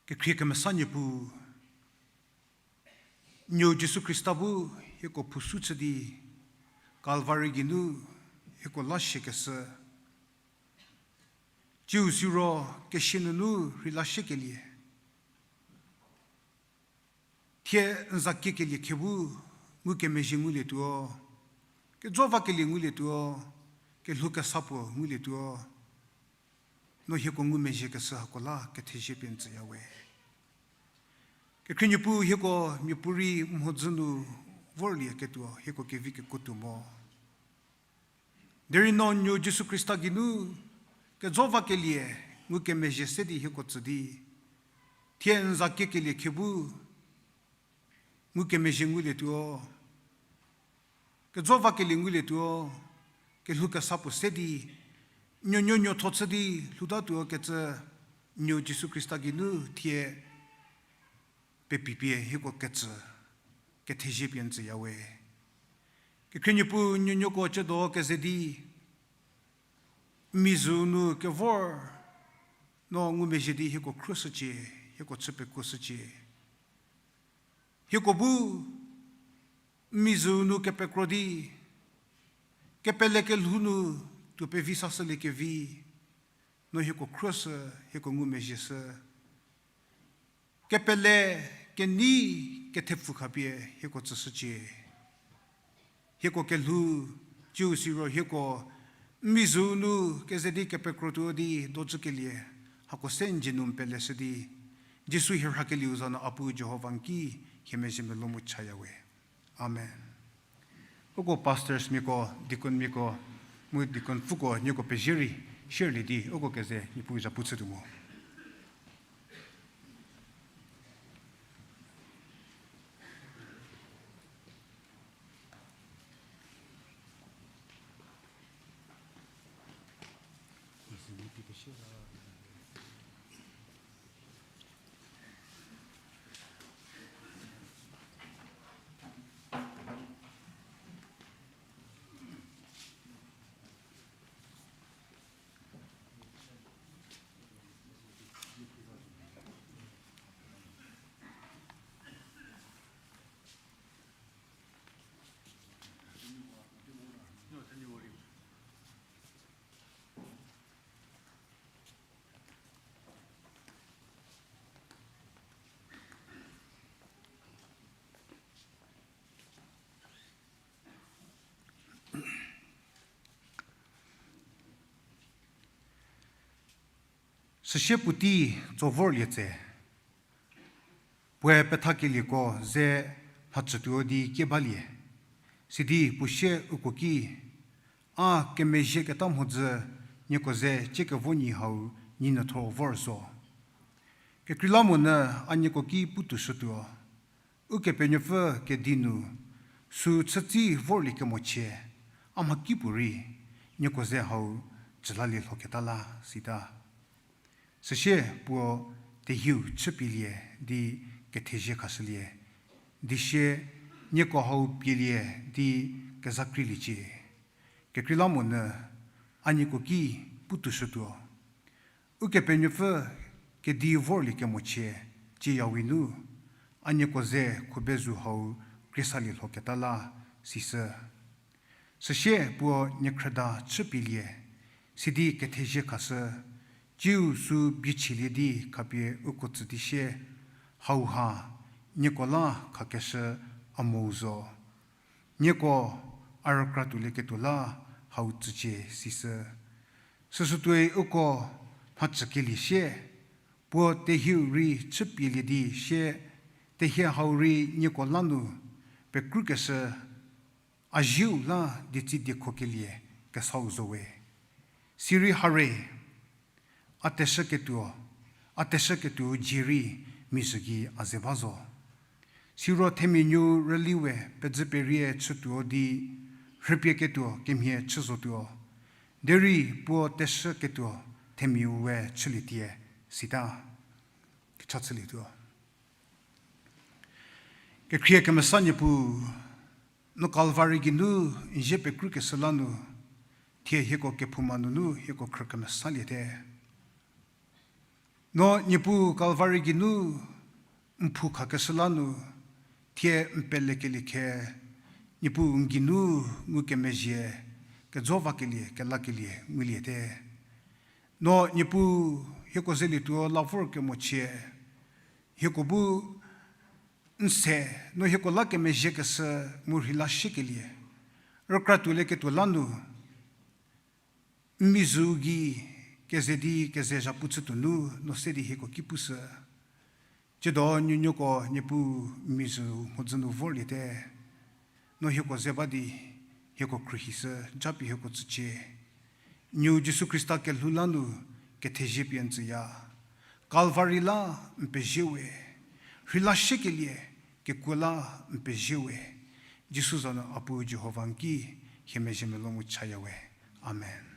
Kekhrie kemesa Niepuu, Nuou Jisu Khrista bu hieko phusu chü di Kalvari geinu hieko la shiekeshü. Tsiu siro kesia nunu rheila shiekelie, thie n za kiekelie khe bu ngukemezhie ngulietuo, kejo vakelie ngulietuo, kelhou kesa puo ngulietuo, no hieko ngumezhiekeshü hako la kethezie pie n tsüyawe. Kekhrie Niepuu, hieko miapuorei mhodzü nu vorlieketuo hieko kevi kekuotuo mo. Derei no Nuou Jisu Khrista geinu kejo vakelie ngukemezhie se di hieko tsü di, thie n za kiekelie khe bu ngukemezhie ngulietuo, kejo vakelie ngulietuo, kelhou kesa puo se di, nuonuo nuotho chü di lhoutatuo kecü Nuou Jisu Khrista geinu thie pepipie hieko kecü kethezie pie n tsüyawe. Kekhrie Niepuu, nuonuoko tsiedo keze di mizhü nu kevor no ngumezhie di hieko khruoshücie, hieko chü pekuoshücie. Hieko bu mizhü nu kepekro di, kepele kelhou nu tuo pevi sashüliekevi, no hieko khruoshü, hieko ngumezhieshü. Kepele, kenei, kethepfu khapie hieko tsüshücie. Hieko kelhou, tsiu siro hieko n mizhü nu keze di kepekrotuo di dojükelie, hako se n dzie nu n peleshü di, Jisu hie rhakelieu za nu a Puu Jihova n ki hie mezhie melou mu chayawe. Amen. Uko pastors miako, deacon miako, mu deaconpfüko nieko pezie rei, share lie di uko keze Niepuu zapu chütuo mo. Süsie puotei tso vorlie tse, puoe pethakelieko ze mhachütuo di kie balie. Sidi puo sie uko ki, a kemezhieketa mhodzü nieko ze tsiekevo nyi hau nyinyütho vor zo. Kekreilamonyü a nieko ki putuoshütuo. Ukepenuopfü kedi nu, sü chütsi vorlie kemochie, a mhakipuorei, nieko ze hau tsülalie lhoketa la, sita. Süsie puo tehiu chüpielie di kethezie khashülie, di sie nieko hau pielie di kezakreiliecie. Kekreilamonyü a nieko ki putuoshütuo. Ukepenuopfü kedi vorlie kemochie, tsieyawi nu, a nieko ze khubezu hau kreisalie lhoketa la, sisü. Süsie puo niekhrüda chüpielie, sidi kethezie khashü, tsiu sü biechielie di khapie uko tsü di sie, hauha, nieko la khakeshü a mou zo. Nieko a rükra tuolieketuo la hau tsücie sisü. Süsütuoi uko mhachükelie sie, puo tehiu rei chüpielie di sie, tehie hau rei nieko la nu pekrükeshü, a zieu la dietsi diekhokelie kesau zo we. Sirei hare, a teshüketuo, a teshüketuo dzie rei mizhü gei a ze ba zo. Siro themia nuou rüli we pedzü perie chütuo di rhüpieketuo kemhie chü zotuo. Derei puo teshüketuo themiau we chülietie sita. Kecha chülietuo. Kekhrie kemesa Niepuu, no Kalvari geinu n zie pekrükeshü la nu, thie hieko kephouma nunu hieko khrü kemesaliete. No Niepuu Kalvari geinu n phu khakeshü la nu, thie n pelekelie khe, Niepuu n geinu ngukemezhie kejo vakelie kelakelie nguliete. No Niepuu hieko zelietuo la vorkemochie, hieko bu n se, no hieko la kemezhiekeshü mu rheila shiekelie, rükra tuolieketuo la nu, n mizhü gei keze di keze zhapu chütuo nu no se di hieko ki pushü. Tsiedo nuonuoko Niepuu n mizhü mhodzü nu vorliete. No hieko ze ba di, hieko khruohishü, japie hieko tsücie. Nuou Jisu Khrista kelhou la nu kethezie pie n tsüya. Kalvari la n pezie we. Rheila shiekelie kekuo la n pezie we. Jisu za nu a Puu Jihova n ki hie mezhie melou mu chaya we. Amen.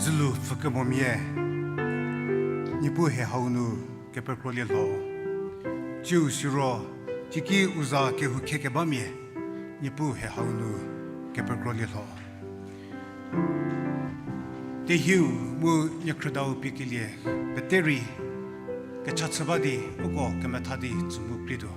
Dzülu pfükemomia, Niepuu hie hau nu kepekrolie lho. Tsiu siro, teiki u za kehou khekebamia, Niepuu hie hau nu kepekrolie lho. Tehiu mu niekhrüdau piekelie pete rei kecha chü ba di uko kemetha di tsü mu krietuo.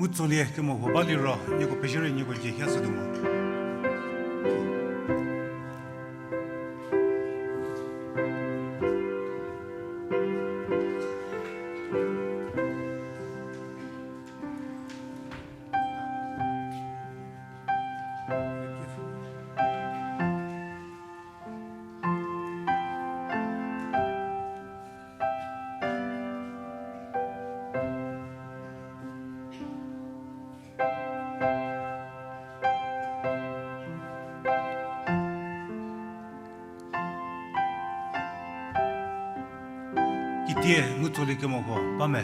Tsolie kemo huo ba liro, nieko pezhie rei nieko dzie hie shütuo mo. Kitie ngu tsolie kemo huo ba me.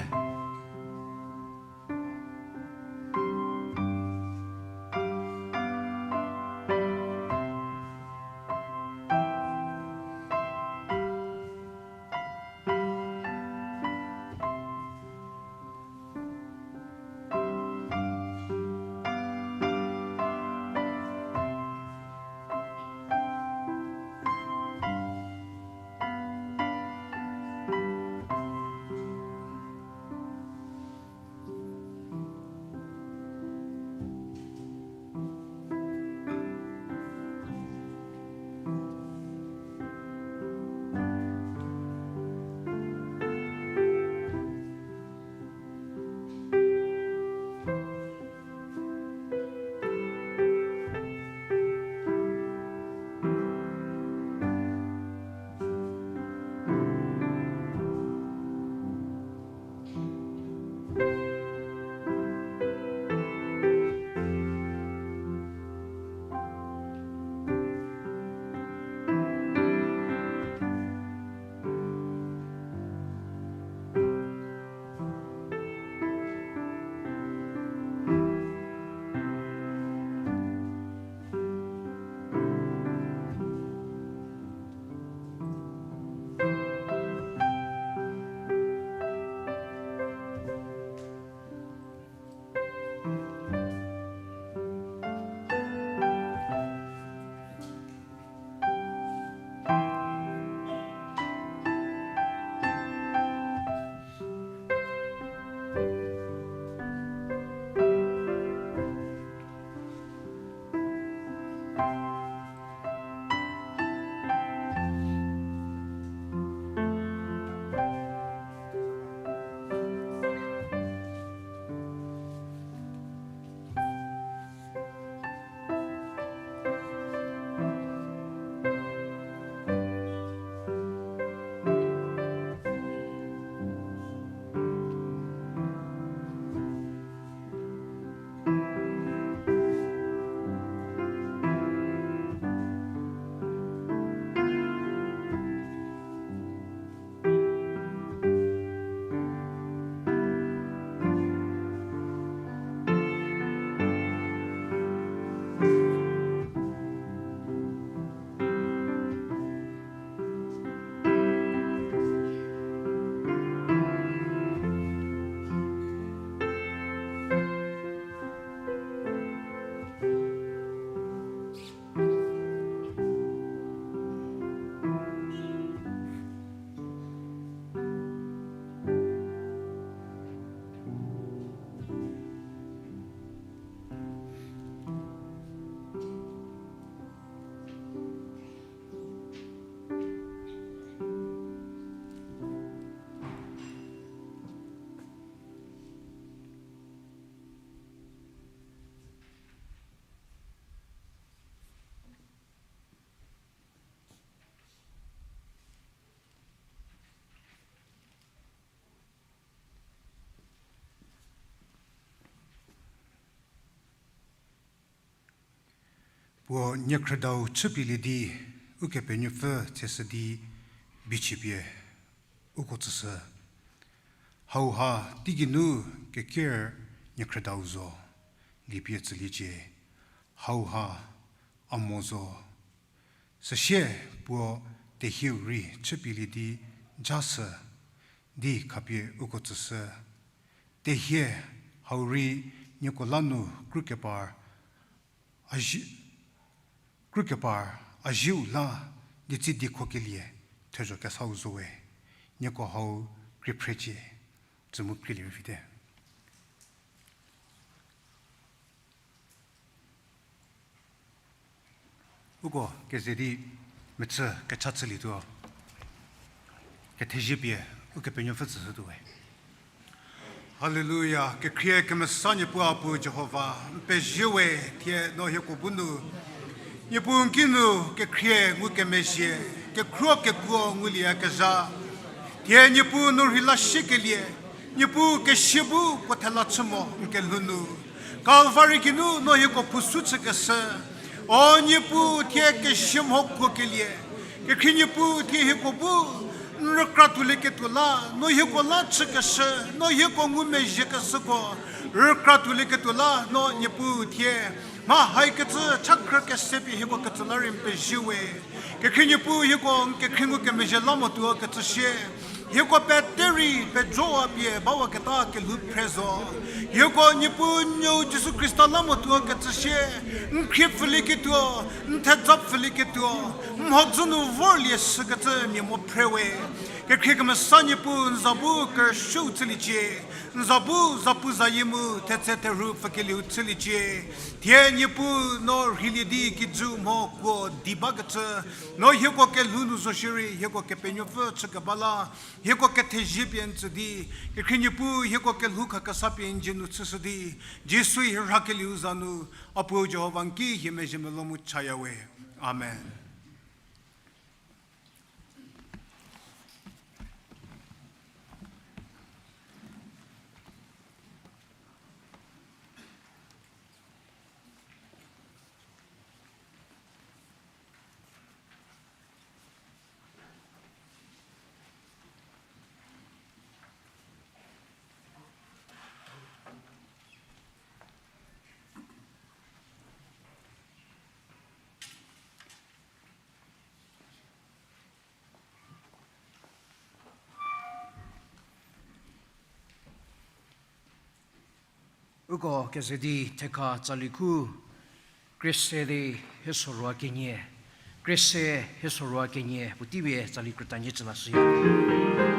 Puo niekhrüdau chüpielie di, Ukepenuopfü tseshü di bichipie uko tsüshü. Hauha teigeinu keker niekhrüdau zo, lipie tsüliecie. Hauha a mo zo. Süsie puo tehieu rei chüpielie di jashü di khapie uko tsüshü. Tehie hau rei nieko la nu krükepar a zie, krükepar a zieu la di tsi di khokelie thezho kesau zowe. Nieko hau krie phrecie, tsü mu krielie rei vite. Uko keze di mechü kecha chülietuo. Kethezie pie Ukepenuopfü tsüshütuo we. Haleluya, kekhrie kemesa Niepuu a Puo Jihova, n pezie we, thie no hieko bu nu Niepuu n kinu kekhrie ngukemezhie, kekhruo kekuo ngulieyakezha. Thie Niepuu no rheila siekelie, Niepuu kesia bu puo thela chü mo n kelhou nu. Kalvari geinu no hieko phusu chükeshü. O Niepuu thie kesia mho kuokelie. Kekhrie Niepuu thie hieko bu n rükra tuolieketuo la, no hieko la chükeshü, no hieko ngumezhiekeshüko rükra tuolieketuo la, no Niepuu thie mha haikecü chakhrü kese pie hieko ketsü la rei n pezie we. Kekhrie Niepuu hieko n kekhrie ngukemezhie la mo tuo kecü sie, hieko pete rei pejowa pie bawaketa kelhou phre zo. Hieko Niepuu Nuou Jisu Khrista la mo tuo kecü sie, n khrie pfülieketuo, n theja pfülieketuo, n mhodzü nu vorlie shükecü mia mo phre we. Kekhrie kemesa Niepuu n za bu kerüshüu chüliecie, n za bu zapuzayie mu thetse therhu pfükelieu chüliecie. Thie Niepuu no rheilie di kijü mho kuo di bakecü, no hieko kelhou nu zo shierei hieko Kepenuopfü chükeba la, hieko kethezie pie n tsü di, kekhrie Niepuu hieko kelhou khakesa pie n dzie nu chüshü di, Jisui hie rhakelieu za nu, a Puo Jihova n ki hie mezhie melou mu chaya we. Amen. Uko keze di thekha tsali khu, Khrista di hie sorou kenie, Khrista hie sorou kenie puotei pie tsali krütanie chü lashüya.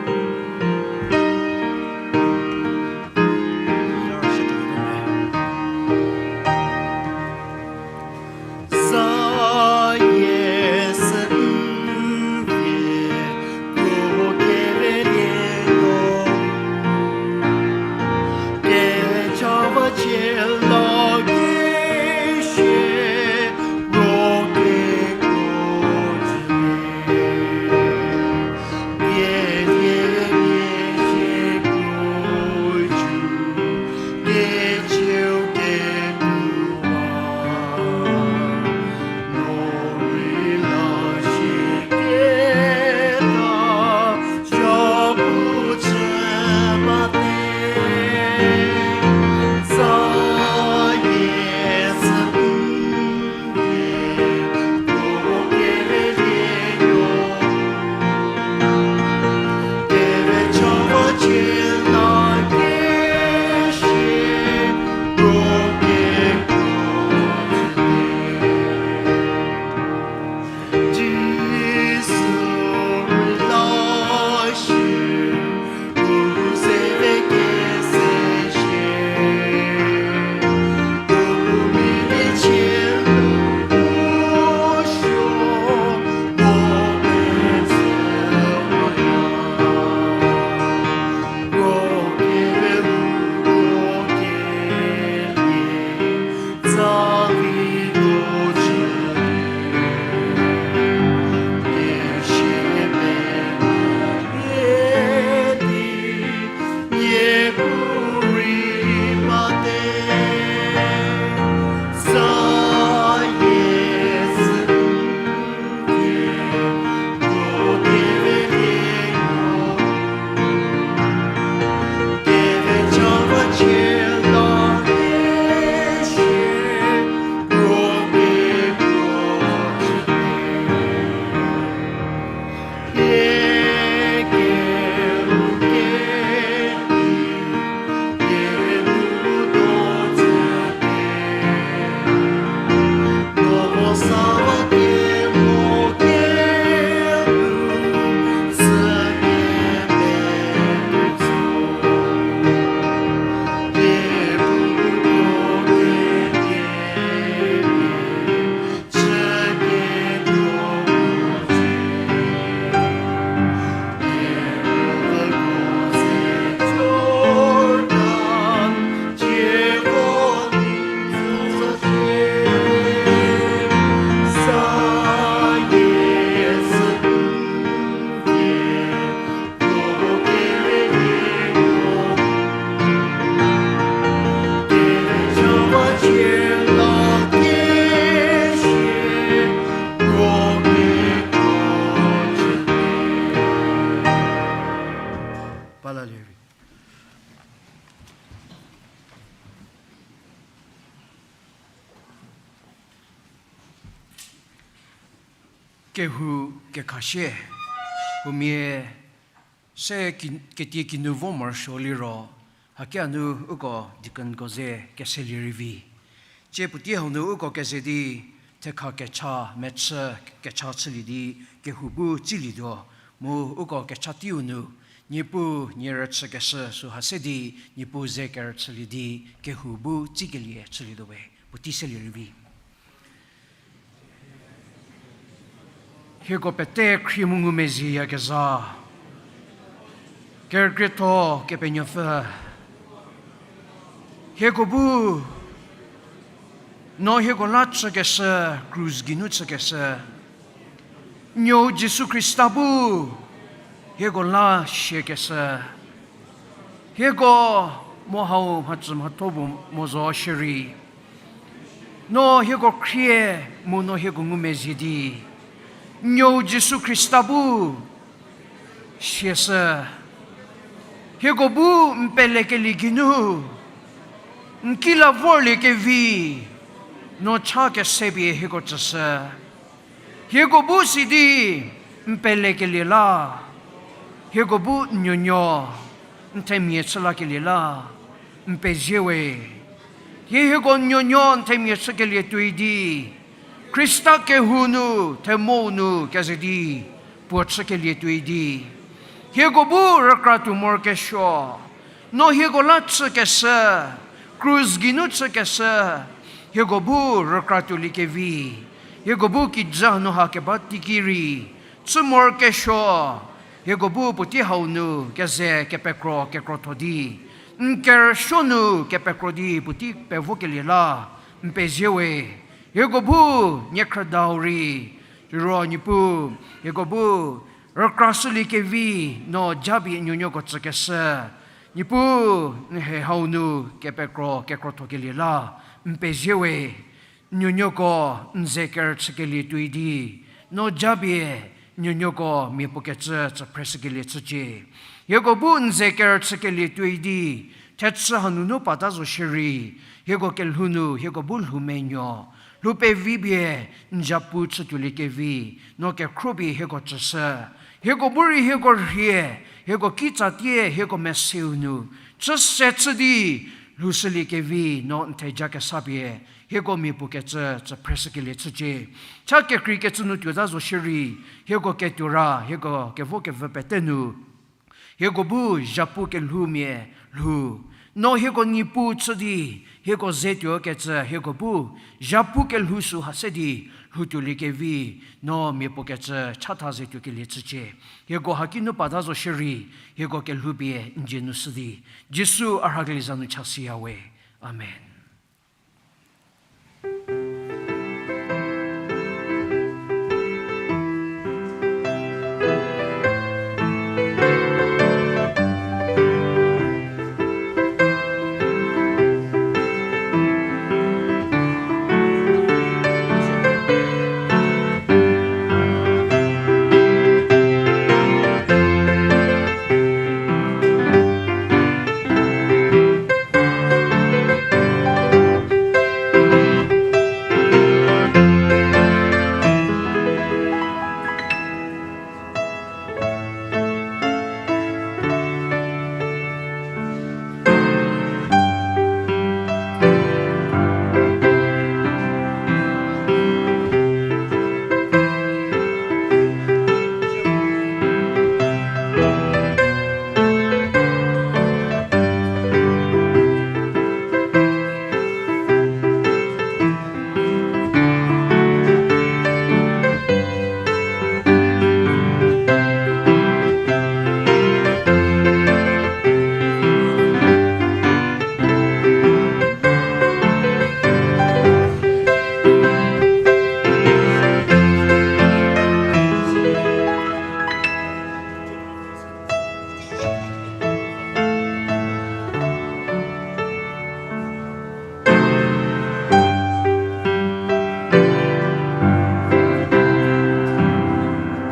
Kehou kekhashie, huomia se ki-, ketie kinu vo morosuo liro, hakia nu uko deaconko ze keselie rei vi. Tsie puotei hau nu uko keze di, thekha kecha, mechü kecha chülie di, kehou bu tsilietuo, mu uko kecha teiu nu, Niepuu nie rüchükeshü süha se di, Niepuu ze kerüchülie di, kehou bu tsikelie chülietuo we, puotei selie rei vi. Hieko pete khrie mu ngumezhieyakezha, Kerükrietho Kepenuopfü, hieko bu no hieko la chükeshü, krus geinu chükeshü, Nuou Jisu Khrista bu hieko la siakeshü, hieko mo hau mhacü mhatho bu mo zo shierei, no hieko khrie mu no hieko ngumezhie di, Nuou Jisu Khrista bu siashü. Hieko bu n pelekelie geinu, n ki la vorlie kevi, no cha kesepie hieko tsüshü. Hieko bu si di n pelekelie la, hieko bu n nuonuo n themia chü lakelie la, n pezie we. Hie hieko nuonuo n themia chükelie tuoi di, Khrista kehou nu, themou nu keze di, puo chükelie tuoi di, hieko bu rükra tuo morokesuo, no hieko la chükeshü, krus geinu chükeshü, hieko bu rükra tuoliekevi, hieko bu kijü nu ha keba teiki rei chü morokesuo, hieko bu puotei hau nu keze kepekro kekrotho di, n kerüsuo nu kepekro di puotei pevokelie la, n pezie we. Hieko bu niekhrüdau rei, siro Niepuu, hieko bu rükrashüliekevi, no japie nuonuoko tsükeshü, Niepuu, n he hau nu kepekro kekrothokelie la, n pezie we. Nuonuoko n ze kerüchükelie tuoi di, no japie nuonuoko miapuo kecü tsü phreshükelie chücie. Hieko bu n ze kerüchükelie tuoi di, thechü hanunu pata zo shierei, hieko kelhou nu hieko bu lhou menuo, lhou pevi pie n zapu chütuoliekevi, no kekhro pie hieko tsüshü. Hieko bu rei hieko rhie, hieko kitsatie hieko meseu nu chüse chü di lhoushüliekevi, no n theja kesa pie hieko miapuo kecü tsü phreshükelie chücie. Cha kekreikecü nu tuota zo shierei, hieko ketuo ra hieko kevokevü pete nu, hieko bu zapu kelhoumia lhou, no hieko Niepuu chü di hieko ze tuokecü hieko bu zapu kelhou süha se di lhoutuoliekevi, no miapuo kecü chatha ze tuokelie chücie. Hieko haki nu pata zo shierei, hieko kelhou pie n dzie nu shü di, Jisu a rhakelie za nu chasiya we. Amen.